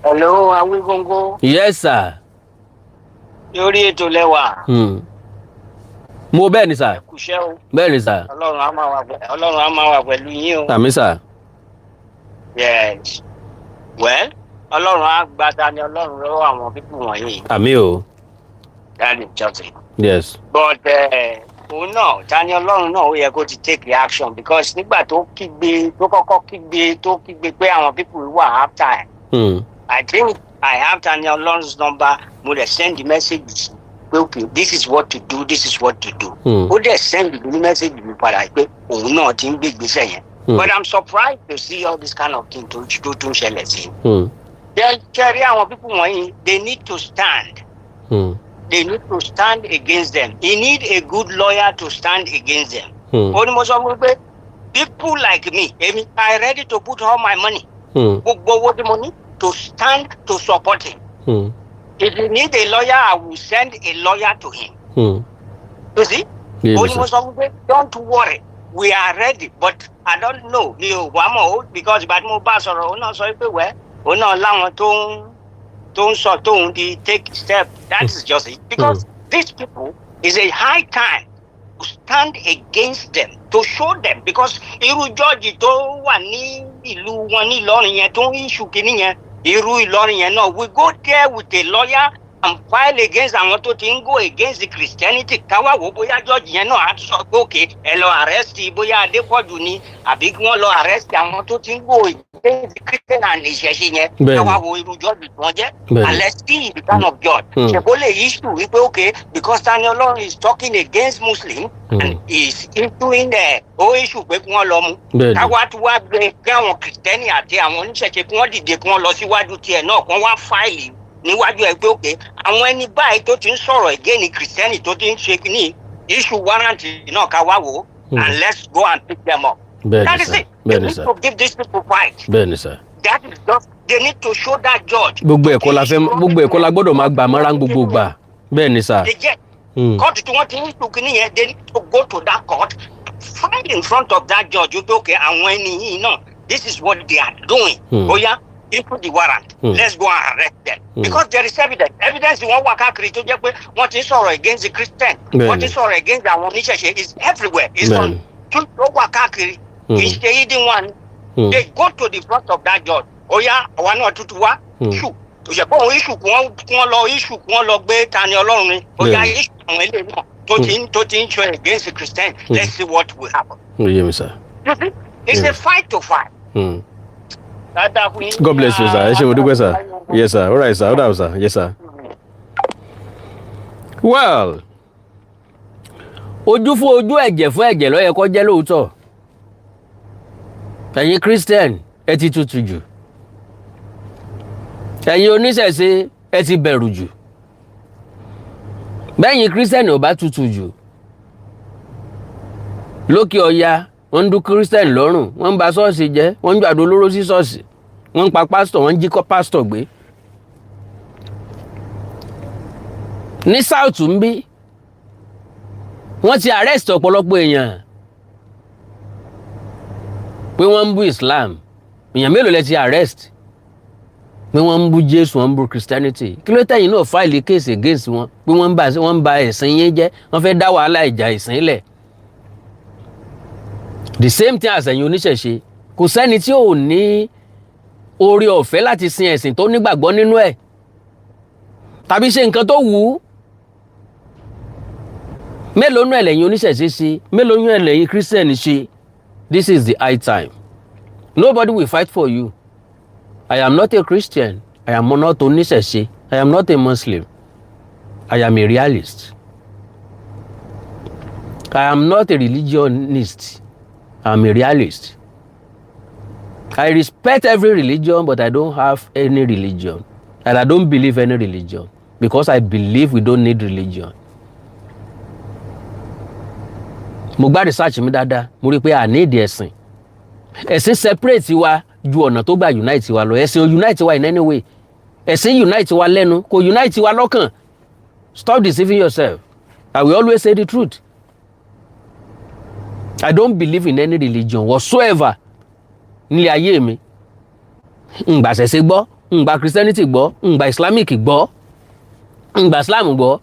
Hello, Awígóńgó. Yes, sir. Lórí ètò lẹ́wà. Mo bẹ́ẹ̀ ni, sir. Kùṣẹ́ o. Bẹ́ẹ̀ ni, sir. Ọlọ́run á máa wà pẹ̀lú yín o. Àmín, sir. Yes. Well, Ọlọ́run á gba Tani Ọlọ́run lọ́wọ́ àwọn people wọ̀nyí. Àmín o. That is just it. Yes. But òun náà, Tani Ọlọ́run náà, ó yẹ kó ti take action, because nígbà tó kígbe, tó kọ́kọ́ kígbe, tó kígbe pé àwọn people wà after ẹ̀. I think I have Tani Ọlọ́run's number. Mo lè send the message sí. Pé okay, this is what to do, this is what to do. Ó dẹ̀ send ní message mi padà pé òun náà ti ń gbé ìgbésẹ̀ yẹn. But I'm surprised to see all this kind of thing tó tún ṣẹlẹ̀ sí. Then kẹrí àwọn people wọ̀nyí, they need to stand. They need to stand against them. He need a good lawyer to stand against them. Ó ní mo sọ fún pé people like me, èmi, I ready to put all my money, gbogbo owó tí mo ní, to stand to support him. If you need a lawyer, I will send a lawyer to him. You see? Ó ní mo sọ fún pé don't worry, we are ready, but I don't know, mi ò wá mọ̀ ó, because ìgbà tí mo bá sọ̀rọ̀, òun náà sọ pé wẹ́ òun náà láwọn tó ń sọ tóun di take step. That is just it, because these people, is a high time to stand against them, to show them, because irú judge tó wà ní ìlú wọn ní Ìlọrin yẹn tó ń issue kínní yẹn, irú Ìlọrin yẹn náà, we go there with a lawyer and file against àwọn tó ti ń go against the Christianity. Káwá wò bóyá judge yẹn náà á tún sọ pé okay, ẹ lọ arrest bóyá Adépọ̀jù ni, àbí kí wọ́n lọ arrest àwọn tó ti ń go against the Christian and ìṣẹ̀ṣe yẹn. Káwá wo irú judge tí wọ́n jẹ́ and let's see the kind of judge. Ṣèbó lè issue wípé okay, because Tani Olohun is talking against Muslim and is issuing the ó issue pé kí wọ́n lọ mú. Káwá tí wàá gbé kí àwọn Kìrìtẹ́nì àti àwọn oníṣẹ̀ṣe kí wọ́n dìde, kí wọ́n lọ síwájú tiẹ̀ náà, kí wọ́n wá file níwájú ẹ pé okay, àwọn ẹni báyìí tó ti ń sọ̀rọ̀ against Kìrìtẹ́nì, tó ti ń ṣe ní issue warrant náà, ká wá wò ó and let's go and pick them up. That is it. They need to give these people fight. Bẹ́ẹ̀ni sir. That is just, they need to show that judge. Gbogbo ẹ̀kọ́ la fẹ́, gbogbo ẹ̀kọ́ la gbọ́dọ̀ máa gbà mọ́ra gbogbo gbà. Bẹ́ẹ̀ni sir. They get court tí wọ́n ti ń tún kínní yẹn, they need to go to that court, find in front of that judge wípé okay, àwọn ẹni yìí náà, this is what they are doing. Oya, issue the warrant. Let's go and arrest them. Because there is evidence. Evidence wọ́n wà káàkiri tó jẹ́ pé wọ́n ti ń sọ̀rọ̀ against the Christian. Wọ́n ti ń sọ̀rọ̀ against àwọn oníṣẹ̀ṣe. It's everywhere. It's on tó wà káàkiri. Kì í ṣe hidden one. They go to the front of that judge. Oya, àwa náà tuntun wá. Issue. Òṣèpọ̀ òun issue kí wọ́n lọ issue kí wọ́n lọ gbé Tani Ọlọ́run ni. Oya, issue àwọn eléyìí náà tó ti ń sọ against the Christian. Let's see what will happen. Ó yé mi sir. You see, it's a fight to fight. God bless you, sir. Ẹ ṣé, mo dúpẹ́, sir. Yes, sir. All right, sir. All right, sir. Yes, sir. Well, ojú fún ojú, ẹ̀jẹ̀ fún ẹ̀jẹ̀ ló yẹ kó jẹ́ lóòótọ́. Ẹ̀yin Christian, ẹ ti tutù jù. Ẹ̀yin oníṣẹ̀ṣe, ẹ ti bẹ̀rù jù. Bẹ́yìn Christian ò bá tutù jù lókè ọya, wọ́n ń dún Christian lọ́rùn, wọ́n ń ba ṣọ́ọ̀ṣì jẹ́, wọ́n ń ju àdó olóró sí ṣọ́ọ̀ṣì, wọ́n ń pa pásítọ̀, wọ́n ń jí kọ́ pásítọ̀ gbé. Ní South ń bí, wọ́n ti arrest ọ̀pọ̀lọpọ̀ èèyàn pé wọ́n ń bú Islam. Èèyàn mélòó lẹ ti arrest pé wọ́n ń bú Jésù, wọ́n ń bú Christianity? Kí ló tẹ̀yìn náà file case against wọn pé wọ́n ń ba ẹ̀sìn yín jẹ́, wọ́n fẹ́ dá wàhálà ìjà ìsìn lẹ̀? The same thing as ẹ̀yin oníṣẹ̀ṣe. Kò sẹ́ni tí ò ní oore ọ̀fẹ́ láti sin ẹ̀sìn tó nígbàgbọ́ nínú ẹ̀ tàbí ṣe nǹkan tó wù ú. Mélòó nú ẹ̀ lẹ́yìn oníṣẹ̀ṣe ṣe? Mélòó nú ẹ̀ lẹ́yìn Christian ṣe? This is the high time. Nobody will fight for you. I am not a Christian, I am not oníṣẹ̀ṣe, I am not a Muslim. I am a realist. I am not a religionist. I am a realist. I respect every religion, but I don't have any religion. And I don't believe any religion because I believe we don't need religion. Mo gbá research mi dáadáa, mo rí i pé a ní ìdí ẹ̀sìn. Ẹ̀sìn separate wa ju ọ̀nà tó gbà unite wa lọ. Ẹ̀sìn ò unite wa in any way. Ẹ̀sìn unite wa lẹ́nu, kò unite wa lọ́kàn. Stop deceiving yourself. I will always say the truth. I don't believe in any religion whatsoever nílé ayé mi. Ǹgbà ṣẹ̀ṣẹ̀ gbọ́, ǹgbà Christianity gbọ́, ǹgbà Islamic gbọ́, ǹgbà Islam gbọ́,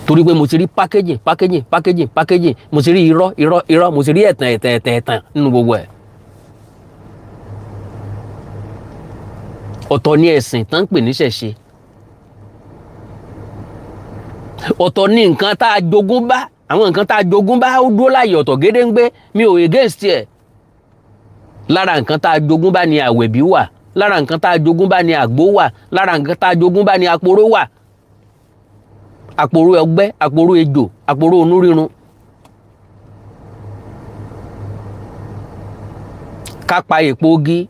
torí pé mo ti rí packaging, packaging, packaging, packaging. Mo ti rí irọ́, irọ́, irọ́. Mo ti rí ẹ̀tàn, ẹ̀tàn, ẹ̀tàn, ẹ̀tàn nínú gbogbo ẹ̀. Ọ̀tọ̀ ni ẹ̀sìn tán ń pè ní ṣẹ̀ṣe, ọ̀tọ̀ ni nǹkan tá a jogún bá. Àwọn nǹkan tá a jogún bá, ó dúró láàyè ọ̀tọ̀ gédéǹgbé. Mi ò against ẹ̀. Lára nǹkan tá a jogún bá ni àwẹ̀bí wà, lára nǹkan tá a jogún bá ni àgbo wà, lára nǹkan tá a jogún bá ni àporó wà. Àpòrò ọgbẹ́, àpòrò ejò, àpòrò onú rírun. Ká pa èpo ogi,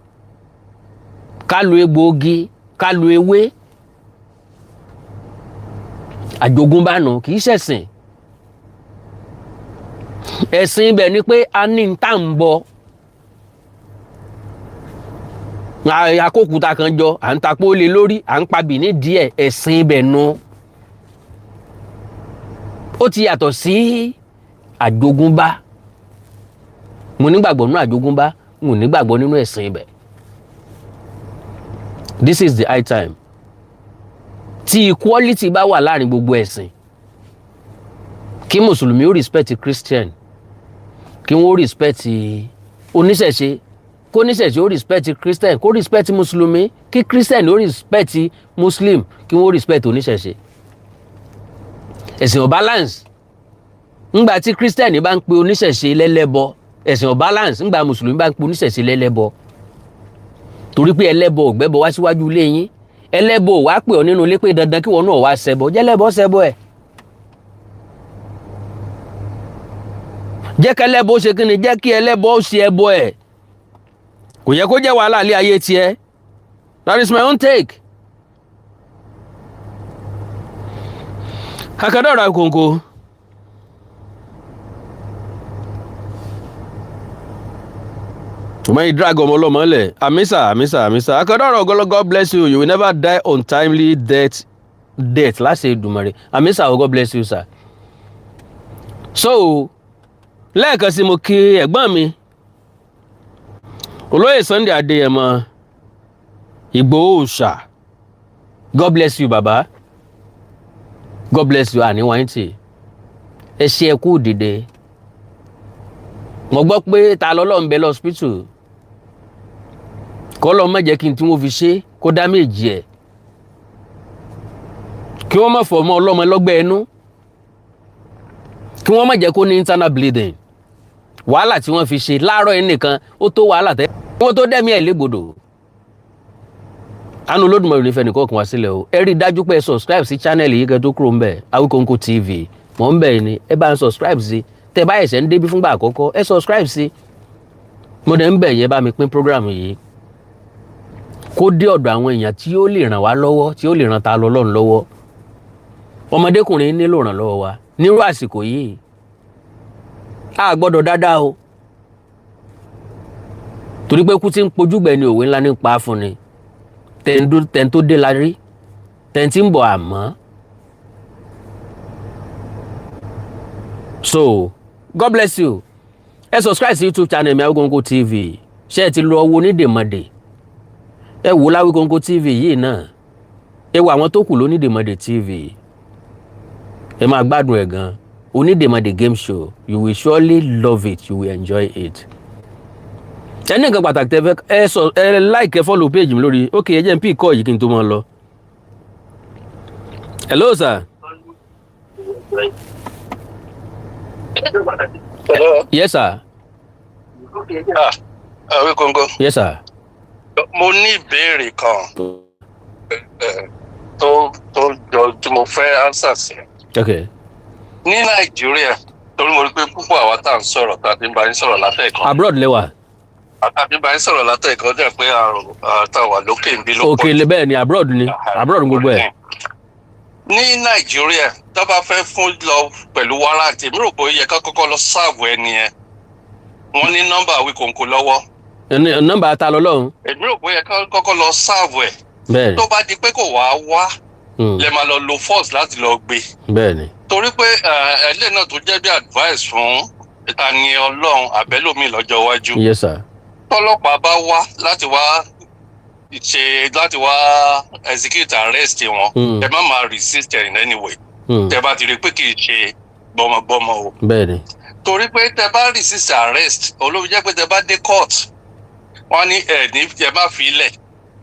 ká lo egbòogi, ká lo ewé, àjogúnbá nù, kì í ṣẹ̀sìn. Ẹ̀sìn ibẹ̀ ni pé a ní n tá ń bọ. Akókúta kan jọ, à ń tapó lé lórí, à ń pa bìíní díẹ̀. Ẹ̀sìn ibẹ̀ nu, ó ti yàtọ̀ sí àjogúnbá. Mo nígbàgbọ́ nínú àjogúnbá, n ò nígbàgbọ́ nínú ẹ̀sìn ibẹ̀. This is the high time tí equality bá wà láàrin gbogbo ẹ̀sìn, kí mùsùlùmí ó respect Christian, kí wọ́n ó respect oníṣẹ̀ṣe, kó oníṣẹ̀ṣe ó respect Christian, kó respect mùsùlùmí, kí Christian ó respect Muslim, kí wọ́n ó respect oníṣẹ̀ṣe. Ẹ̀sìn ò balance ńgbà tí Christian bá ń pe oníṣẹ̀ṣe lẹ́lẹ́bọ. Ẹ̀sìn ò balance ńgbà mùsùlùmí bá ń pe oníṣẹ̀ṣe lẹ́lẹ́bọ, torí pé ẹlẹ́bọ ò gbẹ́bọ wá síwájú ilé yín. Ẹlẹ́bọ ò wá pè ọ́ nínú ilé pé dandan kí wọ́n náà wá ṣẹbọ. Jẹ́lẹ́bọ ṣẹbọ ẹ̀, jẹ́ kẹ́lẹ́bọ ṣe kí ni, jẹ́ kí ẹlẹ́bọ ṣe ẹbọ ẹ̀. Kò yẹ kó jẹ́ wàhálà ilé ayé tiẹ̀. That is my own take. Akadọ́rọ̀ akóńkó. When you drag ọmọ ọlọ́mọ lẹ̀, àmísà, àmísà, àmísà. Akadọ́rọ̀ ọgọ́lọ́, God bless you. You will never die untimely death láṣẹ Èdùmàrè. Àmísà, God bless you, sir. So lẹ́ẹ̀kan sí, mo kí ẹ̀gbọ́n mi, Olóyè Sunday Adéyẹmọ Ìgbòho Òòṣà. God bless you, baba. God bless you. Àní wáyé tì ẹ ṣe, ẹ kú dìde. Mo gbọ́ pé ta lọ́lọ́ ń bẹ lọ́sípítù, kọ́ lọ́ má jẹ́ kí n tí wọ́n fi ṣe kó dá méjì ẹ̀, kí wọ́n má fọ̀ ọmọ ọlọ́mọ lọ́gbẹ́ ẹnu, kí wọ́n má jẹ́ kó ní internal bleeding. Wàhálà tí wọ́n fi ṣe láàárọ̀ yìí nìkan, ó tó wàhálà tẹ́ wọ́n tó dẹ́mi ẹ̀ légbodò. Àánú Olódùmarè nífẹ̀ẹ́ nìkan kan wá sílẹ̀ o. Ẹ rí i dájú pé ẹ subscribe sí channel yìí kẹ́ tó kúrò ń bẹ̀. Awikonko TV mọ̀ ń bẹ̀ ni. Ẹ bá ń subscribe sí. Tẹ́ bá ẹ̀sẹ̀ ń débí fúngbà àkọ́kọ́, ẹ subscribe sí. Mo dẹ̀ ń bẹ̀ yẹn, bá mi pín program yìí kó dé ọ̀dọ̀ àwọn èèyàn tí ó lè ràn wá lọ́wọ́, tí ó lè ràn ta lọ lọ́run lọ́wọ́. Ọmọdékùnrin nílò ìrànlọ́wọ́ wa nírú àsìkò yìí. A gbọ́dọ̀ dáadáa o, torí pé kú tí ń pojúgbẹ́ ni òwe ńlá ní pa fún ni. Tẹ̀ǹ tó dé la rí, tẹ̀ǹ tí ń bọ̀ àmọ́. So God bless you. Ẹ subscribe sí YouTube channel mi, Awikonko TV. Ṣé ẹ ti lọ wo Onídèmọdè? Ẹ wò láwíkonko TV yìí náà. Ẹ wo àwọn tó kù lónídèmọdè TV, ẹ máa gbádùn ẹ gan. Onídèmọdè game show, you will surely love it, you will enjoy it. Ẹ ní nǹkan pàtàkì tẹ fẹ́ ẹ sọ, ẹ like, ẹ follow page mi lórí. Ok, ẹ jẹ́ n pick call yìí kí n tó máa lọ. Hello, sir. Hello. Yes, sir. Ah, Awikonko. Yes, sir. Mo ní ìbéèrè kan tó jọ tí mo fẹ́ answer sí. Okay. Ní Nàìjíríà, torí mo rí pé púpọ̀ àwa tá à ń sọ̀rọ̀, tá a ti ń bá yín sọ̀rọ̀ látẹ̀ẹ̀kan. Abroad lẹ́wà. A ti ń bá yín sọ̀rọ̀ látẹ̀ẹ̀kan, jẹ́ pé àrùn tá a wà lókè ń bí ló pọ̀. Òkè lè bẹ́ẹ̀ ni, abroad ni, abroad ni gbogbo ẹ̀. Ní Nàìjíríà, tó bá fẹ́ fún lọ pẹ̀lú warrant, èmi rò pé ó yẹ ká kọ́kọ́ lọ serve ẹni yẹn. Wọ́n ní nọ́mbà Awikonko lọ́wọ́. Nọ́mbà ta lọ lọ́hùn. Èmi rò pé ó yẹ ká kọ́kọ́ lọ serve ẹ̀. Bẹ́ẹ̀ni. Tó bá di pé kò wá wá, lẹ máa lọ lo force láti lọ gbé. Bẹ́ẹ̀ni. Torí pé ẹlẹ́ náà tó jẹ́ bí advice fún Tani Ọlọ́run àbẹ́lòmíì lọ́jọ́ iwájú. Yes, sir. Tọ́lọ́pàá bá wá láti wá ṣe, láti wá execute arrest wọn, ẹ má máa resist in any way. Tẹ bá ti rí i pé kì í ṣe gbọmọgbọmọ o. Bẹ́ẹ̀ni. Torí pé tẹ bá resist arrest, olóbi jẹ́ pé tẹ bá dé court, wọ́n ní ẹ ní ẹ má fi ilẹ̀,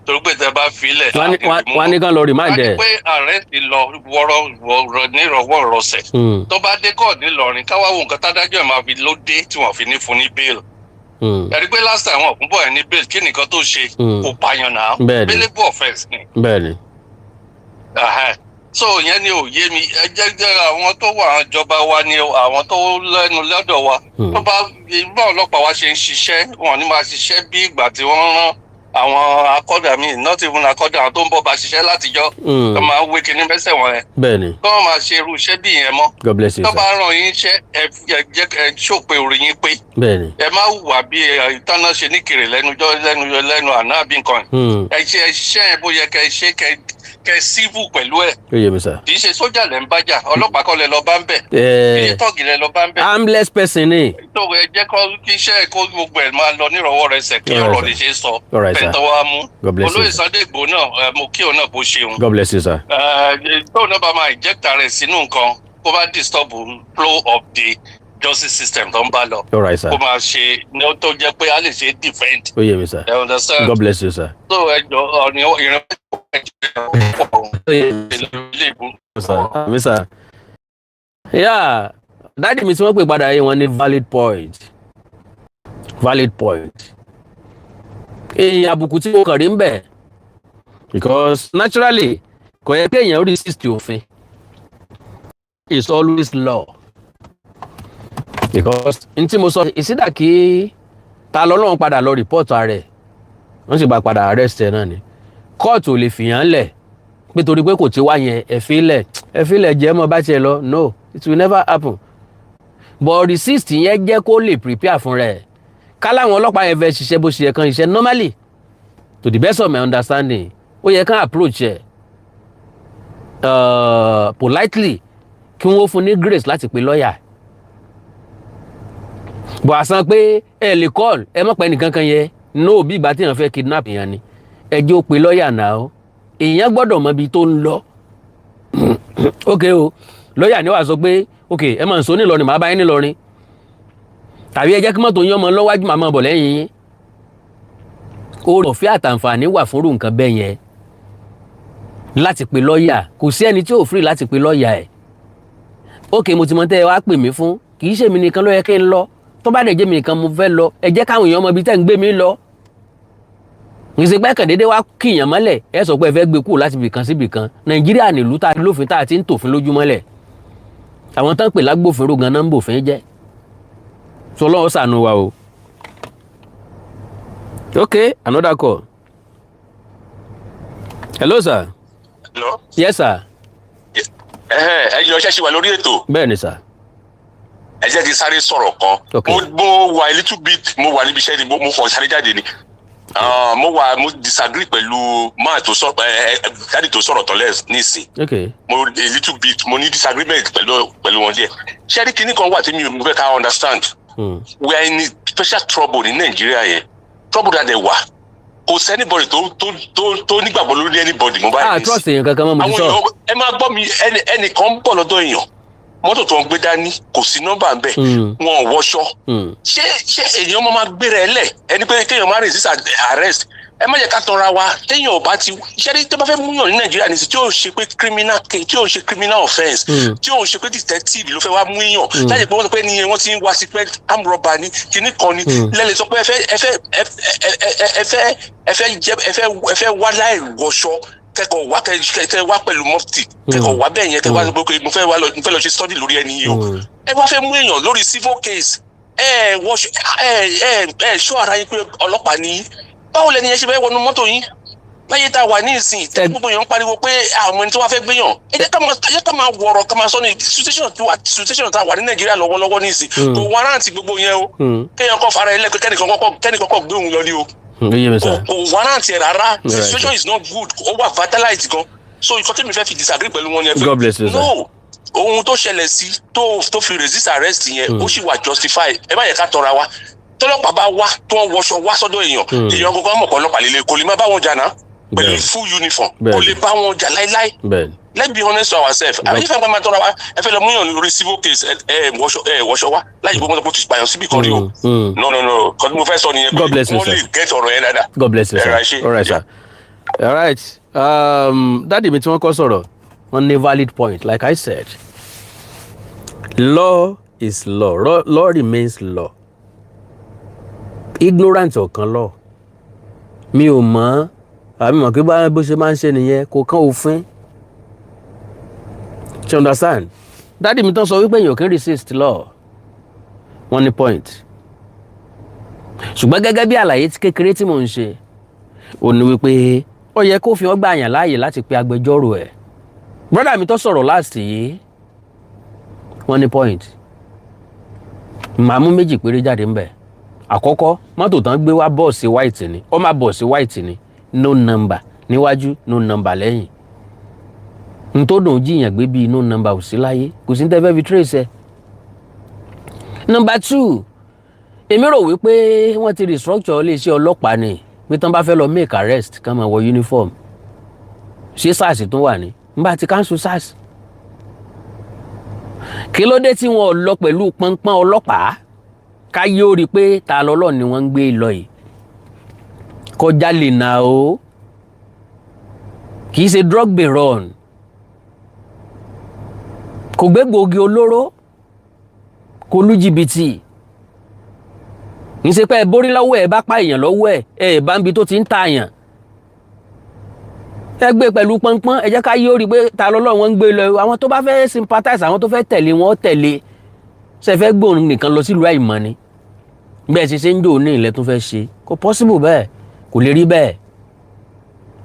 torí pé tẹ bá fi ilẹ̀. Wọ́n á ní kán lọ remand Wọ́n á ní ẹ̀. pé arrest lọ wọ́rọ́ wọ́rọ́ nírọ̀wọ́ rọsẹ̀. Tó bá dé court nílọrin, káwá wo nǹkan tádájọ́ ẹ̀ máa fi ló dé tí wọ́n fi ní fún ní bail. Ẹ̀rí pé last time wọn kún bọ̀ ẹ̀ ní bail, kí nìkan tó ṣe? Kò pààyàn náà. Bẹ́ẹ̀ni. Bailable offence ni. Bẹ́ẹ̀ni. Ẹhẹ́n. So ìyẹn ni ò yé mi. Ẹ jẹ́ jẹ́ àwọn tó wà ìjọba wa ni àwọn tó lẹ́nu lọ́dọ̀ wa, tó bá bá ọlọ́pàá wa ṣe ń ṣiṣẹ́, wọn ní máa ṣiṣẹ́ bí ìgbà tí wọ́n rán àwọn akọ́dà míì, not even akọ́dà, àwọn tó ń bọ̀ bá ṣiṣẹ́ látijọ́, tó máa ń wé kinní mẹ́sẹ̀ wọn yẹn, tó wọ́n máa ṣe irú iṣẹ́ bí ìyẹn mọ́. God bless you, Tó sir. bá ràn yín iṣẹ́, ẹ jẹ́ ẹ ṣòpè orí yín pé ẹ má hùwà bí ìtànà ṣe ní kiri lẹ́nujọ́ lẹ́nu lẹ́nu àná àbí nǹkan. Ẹ ṣe ẹ ṣiṣẹ́ yẹn bó yẹ kẹ ṣe, kẹ civil pẹ̀lú ẹ̀. Ó yé mi, sir. Kì í ṣe sójà lẹ́ ń bájà, ọlọ́pàá kọ́ lẹ lọ bá ń bẹ̀, kì í ṣe tọ́ọ̀gì lẹ lọ bá ń bẹ̀. Armless person ni. Tó ẹ jẹ́ kó kí iṣẹ́ kó gbogbo ẹ̀ máa lọ nírọ̀wọ́ rẹsẹ̀ kí All right, ọ̀rọ̀ sir. lè ṣe é sọ. All right, sir. Pẹ̀ntọ́ wa mú God bless you, olóyè sir. Sunday Igboho náà, mo kí òun náà bó ṣeun. God bless you, sir. Tóun náà bá máa inject rẹ̀ sínú nǹkan, kó bá disturb flow of the justice system tó ń bá lọ, All right, sir. kó máa ṣe ní ó tó jẹ́ pé a lè ṣe defend. Ó yé mi, sir. You understand? God bless you, sir. So ẹ jọ ọ̀nì ìrìn ilé ìbú. Sir. Mi, sir. Yeah, daddy mi tí wọ́n pè padà yìí, wọ́n ní valid point. Valid point. Èèyàn àbùkù tí mo kàn rí ń bẹ̀, because naturally kò yẹ kéèyàn resist òfin. It's always law. Because n tí mo sọ ìsídà kí ta lọ́lọ́run padà lọ report ara ẹ̀, wọ́n sì bá padà arrest ẹ̀ náà ni. Kóòtù ò lè fìyàn lẹ̀ pé torí pé kò tí wá yẹn, ẹ fi lẹ̀, ẹ fi lẹ̀ jẹ́ mọ́ bá tiẹ̀ lọ. No, it will never happen. But resist yẹn jẹ́ kó lè prepare fún rẹ̀. Ká láwọn ọlọ́pàá yẹn fẹ́ ṣiṣẹ́ bó ṣe yẹ kán ṣiṣẹ́ normally, to the best of my understanding, ó yẹ kán approach ẹ̀ politely, kí wọ́n fún ní grace láti pe lọ́ọ̀yà bọ̀ àsan pé ẹ lè call, ẹ mọ̀ pé nìkan kan yẹ. No, bí ìgbà tí èèyàn fẹ́ kidnap èèyàn ni. Ẹ jẹ́ ó pe lọ́ọ̀yà náà o. Èèyàn gbọ́dọ̀ mọ ibi tó ń lọ. Ok o, lọ́ọ̀yà ni wàá sọ pé ok, ẹ máa ń sọ nílọrin, màá bá yín nílọrin, tàbí ẹ jẹ́ kí mọ́tò yín ọmọ lọ́wájú, màá máa bọ̀ lẹ́yìn yín. Oore ọ̀fẹ́ àtàǹfààní wà fúnrú nǹkan bẹ́ẹ̀ yẹn láti pe lọ́ọ̀yà. Kò sí ẹni tí ò free láti pe lọ́ọ̀yà ẹ̀. Ok, mo ti mọ tẹ́ ẹ wá pè mí fún. Kì í ṣèmi nìkan ló yẹ kí n lọ. Tó bá dẹ̀ jẹ́ mi nìkan mo fẹ́ lọ, ẹ jẹ́ káwọn èèyàn mọ ibi tẹ́ ń gbé mi lọ. Ìṣe pẹ́ kàn déédéé wá kíyàn mọ́lẹ̀, ẹ sọ pé ẹ fẹ́ gbé kúrò láti ibìkan sí ibìkan. Nàìjíríà nílùú tá a lófin, tá a ti ń tòfin lójúmọ́lẹ̀. Àwọn tán pè lágbófinró gan-an ń bòfin jẹ́. Sọ lọ́wọ́ ṣàánú wa o. Ok, another call. Hello, sir. Hello? Yes, sir. Ẹ jọ, ṣe ṣe wà lórí ètò? Bẹ́ẹ̀ ni, sir. Ẹ jẹ́ kí n sáré sọ̀rọ̀ kan. Mo wà a little bit, mo wà níbi iṣẹ́ ni, mo kàn sáré jáde ni. Mo wà, mo disagree pẹ̀lú máa tó sọ ẹ ẹ daddy tó sọ̀rọ̀ tán lẹ́ẹ̀ nísìn. Mo a little bit, mo ní disagreement pẹ̀lú wọn díẹ̀. Ṣé rí, kinní kan wà tí mi mo fẹ́ ká understand. We are in special trouble ní Nàìjíríà yẹn. Trouble that dey wà, kò sí anybody tó nígbàgbọ́ lórí anybody mo báyìí. Ah, trust èèyàn kankan mọ́, mo ti Àwọn sọ. èèyàn, ẹ máa gbọ́ mi, ẹnìkan ń bọ̀ lọ́dọ̀ èèyàn, mọ́tò tó ń gbé dání, kò sí nọ́mbà ń bẹ̀, wọn ò wọṣọ. Ṣé èèyàn máa gbéra ẹ lẹ̀ ẹni pé kéèyàn má resist arrest? Ẹ má jẹ́ ká tanra wa. Téèyàn ò bá ti ṣé ní tó bá fẹ́ múyàn ní Nàìjíríà ní sí, tí ò ṣe pé criminal case, tí ò ṣe criminal offence, tí ò ṣe pé detective ló fẹ́ wá mú yàn, láti pé wọ́n sọ pé ní wọ́n ti ń wá sí pé armed robber ni, kinní kan ni, lẹ́lẹ̀ sọ pé ẹ fẹ́ jẹ́ ẹ fẹ́ wá láì wọṣọ, kẹ́kọ̀ọ́ wá, kẹ́ wá pẹ̀lú mufti, kẹ́kọ̀ọ́ wá bẹ́ẹ̀ yẹn, kẹ́ wá sọ pé mo fẹ́ lọ ṣe study lórí ẹni yìí o. Ẹ wá fẹ́ mú èèyàn lórí civil case, ẹ wọṣọ, ẹ ṣọ́ ara yín pé ọlọ́pàá ni yín. Báwo lẹni yẹn ṣe fẹ́ wọnú mọ́tò yín láyé tá a wà ní ìsìn tí gbogbo èèyàn ń pariwo pé àwọn ẹni tó wá fẹ́ gbéyàn? Ẹ jẹ́ ká máa wọ̀rọ̀ ká máa sọ ní situation tá a wà ní Nàìjíríà lọ́wọ́lọ́wọ́ ní ìsìn, kò warrant gbogbo yẹn o. Kéèyàn kọ́ fara ẹ lẹ́pẹ́, kẹ́nìkan kọ́ gbé òun lọ ní o. Ó yé mi, sir. Kò warrant ẹ̀ rárá. The situation is not good, ó wà vitalize gan. So nǹkan tí mi fẹ́ fi disagree pẹ̀lú wọn yẹn pé God bless you, sir. no, ohun tó ṣẹlẹ̀ sí tó fi resist arrest yẹn, ó sì wà justify. Ẹ má yẹ ká tọra wa. Tọ́lọ́pàá bá wá tó ń wọṣọ wá sọ́dọ̀ èèyàn, èèyàn gbogbo àmọ̀ pọ̀ ọlọ́pàá lélẹ̀, kò lè má bá wọn jà náà pẹ̀lú full uniform, kò lè bá wọn jà láíláí. Let's be honest to ourselves. Àbí ìfẹ́ pẹ́ máa tọ́ra wa, ẹ fẹ́ lọ mú yàn lórí civil case, ẹ wọṣọ wá láyé gbogbo wọn tó ti pààyàn síbì kan rí o. No, no, no, kọ́ tí mo fẹ́ sọ nìyẹn pé God bless you, wọ́n sir. lè get ọ̀rọ̀ yẹn dáadáa. God bless you, Ẹ sir. ra ṣe. All right, sir. All right. Daddy mi tí wọ́n kọ́ sọ̀rọ̀, wọ́n ní valid point. Like I said, law is law. Law remains law. Ignorant ọ̀kan law. Mi ò mọ̀, àbí mọ̀ pé bó ṣe máa ń ṣe nìyẹn, kò kán òfin. You understand? Daddy mi tán sọ wípé èèyàn kì í resist law, wọ́n ní point. Ṣùgbọ́n gẹ́gẹ́ bí àlàyé kékeré tí mò ń ṣe, ò ní wípé ó yẹ kó fi ọgbà àyàn láàyè láti pe agbẹjọ́rò ẹ̀. Brother mi tó sọ̀rọ̀ last yìí, wọ́n ní point. Màá mú méjì péré jáde ńbẹ̀. Àkọ́kọ́, mọ́tò tán gbé wá, bọ́ọ̀sì white ni, ó máa bọ́ọ̀sì white ni, no number níwájú, no number lẹ́yìn. N tó dùn jíyàn gbé bíi no number ò sí láyé, kò sí ní tẹ́fẹ́ fi trace ẹ̀. Number two, èmi rò wípé wọ́n ti restructure iléeṣẹ́ ọlọ́pàá ni, pé tán bá fẹ́ lọ make arrest, kán máa wọ uniform. Ṣé SARS tún wà ní nbà tí cancel SARS? Kí ló dé tí wọn ò lọ pẹ̀lú pọ́npọ́n ọlọ́pàá, káyé ó rí i pé ta lọ́lọ́ ni wọ́n ń gbé lọ yìí? Kọjá lè nà ó, kì í ṣe drug baron, kò gbé gbòógì olóró, kò lu jìbìtì. Kì í ṣe pé ẹ borí lọ́wọ́ ẹ, bá pa èèyàn lọ́wọ́ ẹ, ẹ bá ń bi tó ti ń ta èèyàn. Ẹ gbé pẹ̀lú pọ́npọ́n, ẹ jẹ́ ká yí ó rí i pé ta lọ́lọ́ wọn ń gbé lọ. Àwọn tó bá fẹ́ sympathize, àwọn tó fẹ́ tẹ̀lé wọn tẹ̀lé. Ṣe fẹ́ gbóhùn nìkan lọ sílùú àìmọ̀ ni? Bẹ́ẹ̀ ṣe ṣe ń jò ní ilẹ̀ tó fẹ́ ṣe, kò possible bẹ́ẹ̀, kò lè rí bẹ́ẹ̀.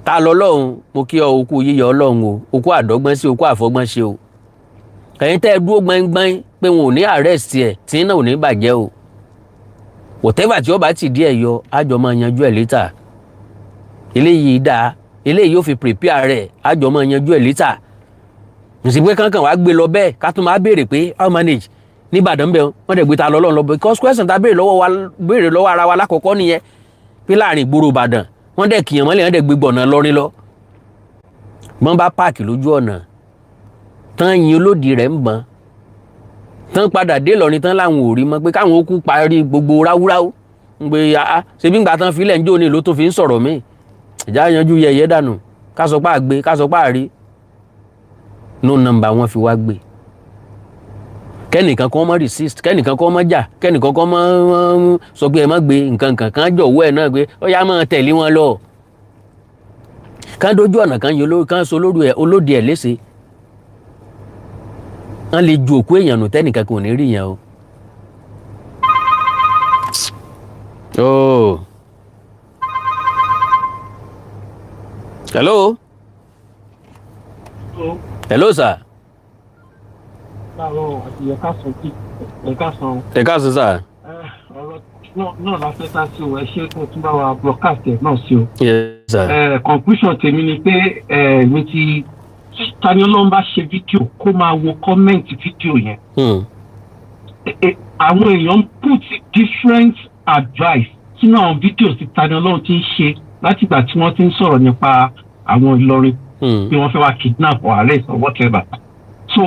Ta lọ́lọ́run, mo kí ọ, okú yíyọ Ọlọ́run o, okú àdọ́gbọ́n sí, okú àfọgbọ́n ṣe o. Ẹ̀yin tẹ́ ẹ dúró gbọ̀ngbọ̀n pé wọn ò ní arrest ẹ̀, tí náà ò ní bàjẹ́ o. Whatever tí ó bá ti díẹ̀ yọ, àjọ máa yanjú ẹ̀ later. Eléyìí dáa, eléyìí yóò fi prepare rẹ̀, àjọ máa yanjú ẹ̀ later. Nsì pé kankan wàá gbé lọ bẹ́ẹ̀, ká tún máa béèrè pé how manage nìbàdàn bẹ́ẹ̀, wọ́n dẹ̀ gbé ta lọ́lọ́run lọ, because question ta béèrè lọ́wọ́ wa, béèrè lọ́wọ́ ara wa lákọ̀ọ́kọ́ nìyẹn, pé láàrin ìgboro Ìbàdàn, wọ́n dẹ̀ kìyàn mọ́lẹ̀, wọ́n dẹ̀ gbé gbọ̀nà lọ́rin lọ. Wọ́n bá park lójú ọ̀nà tán, yin olódì rẹ̀ ń bọ̀n tán, padà dé Ìlọrin tán, láwọn ò rí mọ́, pé káwọn ó kú parí gbogbo ráúráú ń gbé ah, ṣebí ńgbà tán filẹ̀ ń jó ní ló tó fi ń sọ̀rọ̀ míì. Ìjà yanjú yẹyẹ dànù, ká sọ pé àgbé, ká sọ pé àrí no number wọn fi wá gbé. Kẹ́nìkan kan mọ́ resist, kẹ́nìkan kan mọ́ jà, kẹ́nìkan kan mọ́ sọ pé ẹ má gbé nǹkan kan kan, jọ̀wọ́ ẹ̀ náà pé ó yá, máa tẹ̀lé wọn lọ, kán dójú ọ̀nà, kan yọ, kán so olórí ẹ̀, olódi ẹ̀ léṣe. Wọ́n lè ju òkú èèyàn nù, tẹ́nìkan kò ní rí yẹn o. Oh. Hello. Hello, sir. Láàárọ̀ àti ẹ̀ka sàn tí ẹ̀ka sàn. Ẹ káàsán, sir. Ọ̀rọ̀ náà la fẹ́ sá sí o. Ẹ ṣe kó tún bá wa broadcast ẹ̀ náà sí o. Yes, sir. Conclusion tèmi ni pé mi ti Tani Olohun bá ṣe fídíò, kó máa wo comment fídíò yẹn. Àwọn èèyàn put different advice sínú àwọn fídíò tí Tani Olohun ti ń ṣe látìgbà tí wọ́n ti ń sọ̀rọ̀ nípa àwọn Ìlọrin, pé wọ́n fẹ́ wá kidnap or arrest or whatever. So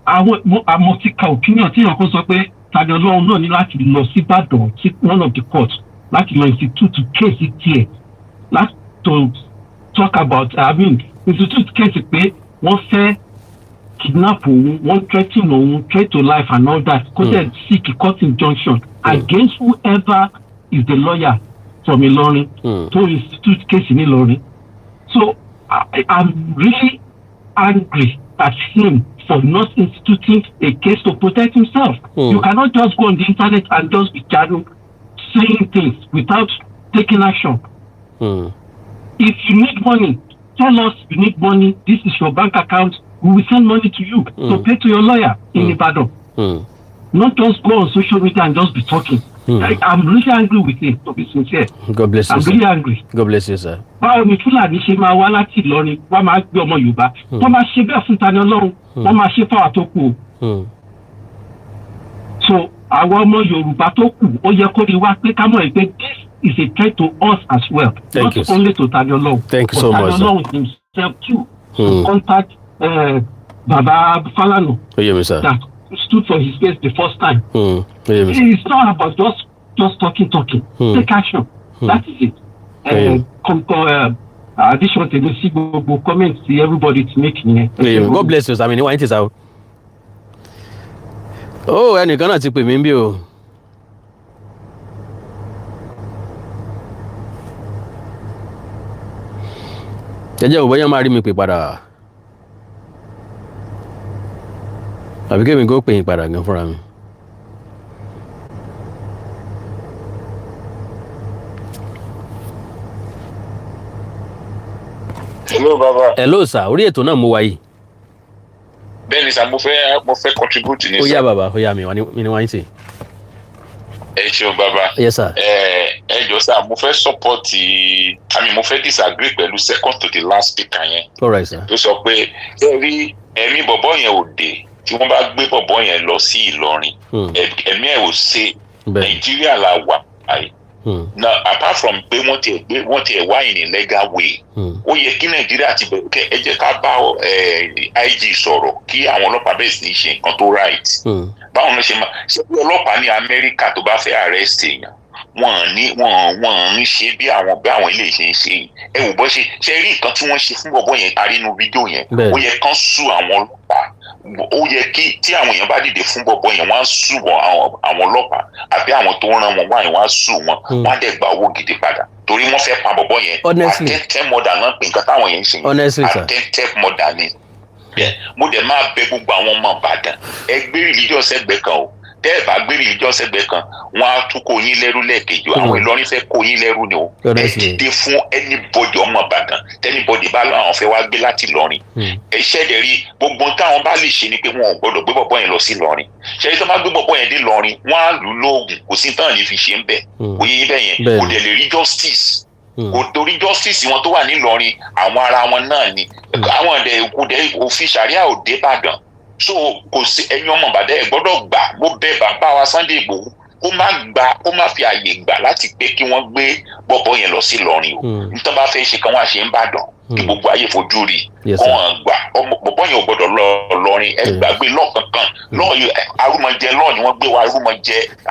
àwọn mo ti ka opinion tí èèyàn kan sọ pé Tani Olohun náà ní láti lọ sí Ìbàdàn, sí one of the courts, láti lọ institute case tiẹ̀, láti to talk about, I mean, institute case pé wọ́n fẹ́ kidnap òun, wọ́n threaten òun, threat to life and all that, kó dẹ̀ seek court injunction against whoever is the lawyer from Ìlọrin to institute case ní Ìlọrin. So I'm really angry at him for not instituting a case to protect himself. You cannot just go on the internet and just be chatting, saying things without taking action. If you need money, tell us you need money. This is your bank account. We will send money to you to pay to your lawyer in Ibadan. Not just go on social media and just be talking. I'm really angry with him, to be sincere. God bless you, I'm sir. really angry. God bless you, sir. Báwo ni Fúlàní ṣe máa wá láti Ìlọrin wá máa gbé ọmọ Yorùbá? Wọ́n máa ṣe bẹ́ẹ̀ fún Tani Ọlọ́run, wọ́n máa ṣe fáwọn tó kù o. So àwọn ọmọ Yorùbá tó kù, ó yẹ kó rí wá pé ká mọ̀ ẹ́ pé this is a threat to us as well. Thank not you, sir. only to Tani Olohun, Thank you but so Tani much, sir. Olohun himself too. Contact Baba Falana Ó yé mi, sir. that stood for his case the first time. Ó yé mi, sir. It's not about just talking talking. Take action. That is it. Addition tèmi sí gbogbo comment tí everybody ti make nìyẹn. Ó yé mi. God bless you, sir. Mi ní wáyé ti sá o. Ó ẹnìkan náà ti pè mí bí o. Jẹ́jẹ́ ò, bóyá máa rí mi pè padà. Àbí kémi kó pè yín padà gan fúnra mi. Hello, baba. Hello sir, orí ètò náà mo wà yìí. Bẹ́ẹ̀ni sir, mo fẹ́ contribute ní. Ó yá bàbá, ó yá, mi ní wáyé sí. Ẹ ṣeun, bàbá. Yes sir. Ẹ jọ sir, mo fẹ́ support, I mean, mo fẹ́ disagree pẹ̀lú second to the last speaker yẹn. All right sir. Tó sọ pé ẹ rí ẹ̀mí bọ̀bọ̀ yẹn ò dé tí wọ́n bá gbé bọ̀bọ̀ yẹn lọ sí Ìlọrin, ẹ̀mí ẹ̀ ò ṣe. Nàìjíríà la wà báyìí now. Apart from pé wọ́n ti ẹ̀ wá in a legal way, ó yẹ kí Nàìjíríà ti bẹ̀rẹ̀ kẹ́ ẹ jẹ́ ká bá IG sọ̀rọ̀, kí àwọn ọlọ́pàá bẹ̀rẹ̀ sí ní ṣe nǹkan tó right. Báwọn ló ṣe máa ṣe bí ọlọ́pàá ní Amẹ́ríkà tó bá fẹ́ arrest èèyàn, wọ́n ní wọ́n ń ṣe bí àwọn ilé ṣe ń ṣe yìí. Ẹ wò bọ́ ṣe rí nǹkan tí wọ́n ṣe fún bọ̀bọ̀ yẹn parí inú fídíò yẹn. Ó yẹ kán sue àwọn ọlọ́pàá. Ó yẹ kí tí àwọn èèyàn bá dìde fún bọ̀bọ̀ yẹn, wọ́n á sue wọn, àwọn ọlọ́pàá àbí àwọn tó ń rán wọn wáyé, wọ́n á sue wọn, wọ́n á dẹ̀ gba owó gidi padà torí wọ́n fẹ́ pa bọ̀bọ̀ yẹn. Attempted murder náà pé nǹkan táwọn yẹn ń ṣe yẹn. Attempted murder ni. Mo dẹ̀ máa bẹ gbogbo àwọn ọmọ Ìbàdàn, ẹ gbé religious ẹgbẹ́ kan o. Tẹ́ ẹ bá gbé religious ẹgbẹ́ kan, wọ́n á tún kó yín lẹ́rú lẹ́ẹ̀kejì o. Àwọn Ìlọrin fẹ́ kó yín lẹ́rú ni o. Ẹ dìde fún anybody ọmọ Ìbàdàn, anybody bá láwọn fẹ́ wá gbé láti Ìlọrin. Ẹ ṣẹ̀dẹ̀ rí gbogbo táwọn bá lè ṣe ni pé wọn ò gbọdọ̀ gbé bọ̀bọ̀ yẹn lọ sí Ìlọrin. Ṣẹ́yìn tó bá gbé bọ̀bọ̀ yẹn dé Ìlọrin, wọ́n á lù ú lóògùn, kò sí tán ní fi ṣe ń bẹ̀. Kò yẹ yín bẹ́ẹ̀ yẹn, kò dẹ̀ lè rí justice, kò torí justice wọn tó wà nílọrin, àwọn ara wọn náà ni àwọn ẹ̀dẹ̀ kò dẹ̀ òfin sàríà ò dé Ìbàdàn. So kò sí, ẹ̀yin ọmọ Ìbàdàn, ẹ gbọ́dọ̀ gbà. Mo bẹ̀ bàbá wa Sunday Igboho kó má gbà, kó má fi àyè gbà láti pé kí wọ́n gbé bọ́bọ́ yẹn lọ sí Ìlọrin o. Nítorí bá fẹ́ ṣe kan, wọ́n á ṣe ń bàdàn kí gbogbo ayé fojú rí. Kó wọn gbà, ọmọ bọ́bọ́ yẹn ò gbọ́dọ̀ lọ Ìlọrin. Ẹ gbàgbé lọ́ọ̀kankan lọ́ọ̀ arúmọjẹ lọ́ọ̀ ni wọ́n gbé wa,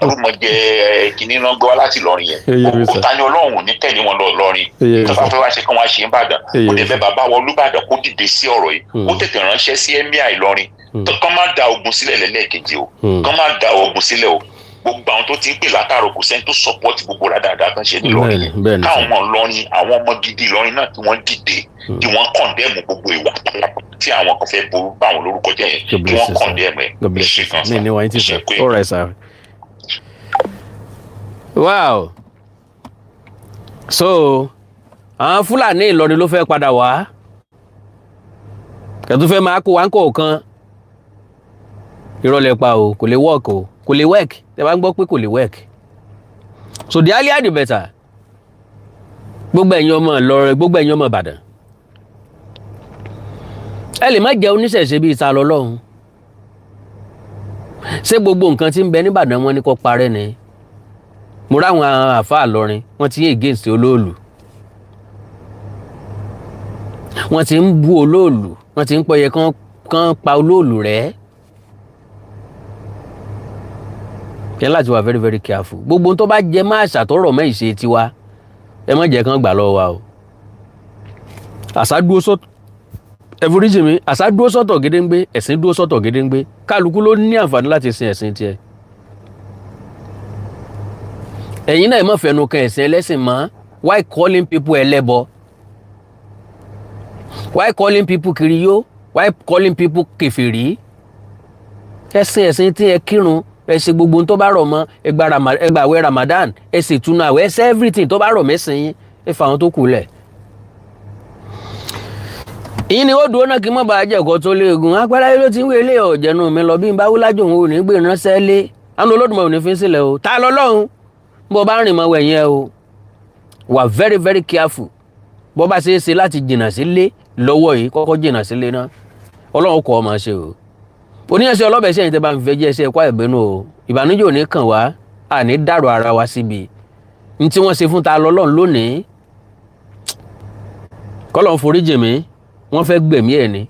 arúmọjẹ kìíní náà gbé wa láti Ìlọrin yẹn. Kò ta ni Ọlọ́run ní tẹ̀lé wọn lọ Ìlọrin. Tó bá fẹ́ wá ṣe, kán wá ṣe ń bàdàn. Kó dẹ̀ bẹ́ bàbá wa Olúbàdàn kó dìde sí ọ̀rọ̀ yìí, kó tètè ránṣẹ́ sí emir Ìlọrin, kán má da ogun sílẹ̀ lẹ́lẹ́kejì o, kán má da ogun sílẹ̀ o. Gbogbo àwọn tó ti ń pè látàrọ, kò sẹ́ni tó support gbogbo rádaràda kan ṣe nílọrin. Káwọn ọmọ Ìlọrin, àwọn ọmọ gidi Ìlọrin náà, tí wọ́n dìde, kí wọ́n condemn gbogbo ìwà tí àwọn kan fẹ́ ború bá àwọn lórúkọ jẹ́ yẹn, kí wọ́n condemn ẹ̀. Ṣe kan sir. All right sir. Wow, so àwọn Fúlàní Ìlọrin ló fẹ́ padà wá kẹtù, fẹ́ máa kó wa ń kọ̀ọ̀kan. Irọ́ lẹ pa o, kò lè work o, kò lè work. Tẹ bá ń gbọ́ pé kò lè work, so the earlier the better. Gbogbo ẹ̀yin ọmọ Ìlọrin, gbogbo ẹ̀yin ọmọ Ìbàdàn, ẹ lè má jẹ́ oníṣẹ̀ṣe bíi ta lọ́lọ́run. Ṣé gbogbo nǹkan tí ń bẹ nìbàdàn wọn ni kò parẹ́ ni? Mo ráwọn àáfàá lọrin, wọ́n ti ń against olóòlù, wọ́n ti ń bú olóòlù, wọ́n ti ń pọyẹ kán pa olóòlù rẹ́. Kí n láti wà very very careful. Gbogbo tó bá jẹ má àṣà tó rọ̀ mọ́ ìṣe tiwa, ẹ má jẹ́ kán gbà lọ́wọ́ wa o. Àṣà dúró sọ́tọ̀, ẹ̀fọ́ríjì mi, àṣà dúró sọ́tọ̀ gédéǹgbé, ẹ̀sìn dúró sọ́tọ̀ gédéǹgbé. Kálukú ló ní àǹfààní láti sin ẹ̀sìn tiẹ̀. Ẹ̀yin náà, ẹ má fẹnu kan ẹ̀sìn ẹlẹ́sìn mọ́. Why calling people ẹlẹ́bọ? Why calling people kiriyó? Why calling people kèfèrí? Ẹ̀sìn ẹ̀sìn tí ẹ kírun, ẹ ṣe gbogbo ohun tó bá rọ̀ mọ́, ẹ gba àwẹ̀ Ramadan, ẹ ṣe ìtúnu àwẹ̀, ẹ ṣe everything tó bá rọ̀ mẹ́sìn yín. Ẹ fà àwọn tó kù lẹ̀. Ìyín ni ó dúró náà kí n má bàa jẹ́ ẹ̀kọ́ tó léegun agbára yìí ló ti ń wé ilé ọ̀jẹ̀nu mi lọ. Bí n bá wúlájò, òun ò ní gbé ránṣẹ́ lé àwọn Olódùmarè, ò ní fi ń sílẹ̀ o. Ta lọ́lọ́run bó bá rìn mọ́ wẹ̀yìn ẹ o, wà very very careful. Bó bá ṣe é ṣe láti jìnnà sílé lọ́wọ́ yìí, kọ́kọ́ jìnnà sílé náà. Ọlọ́run kọ́ ọ máa ṣe o. Oníyànṣẹ́ ọlọ́bẹ̀ ṣẹ́yìn tẹ́ bá ń fẹ́ jẹ́ ẹsẹ̀ ẹ̀kọ́ ìbínú o. Ìbànújẹ́ ò ní kàn wá, àní dàrú ara wa síbi ní tí wọ́n ṣe fún ta lọ́lọ́run lónìí. Kọ́lọ́n foríjì mi, wọ́n fẹ́ gbẹ̀mí ẹ̀ ni.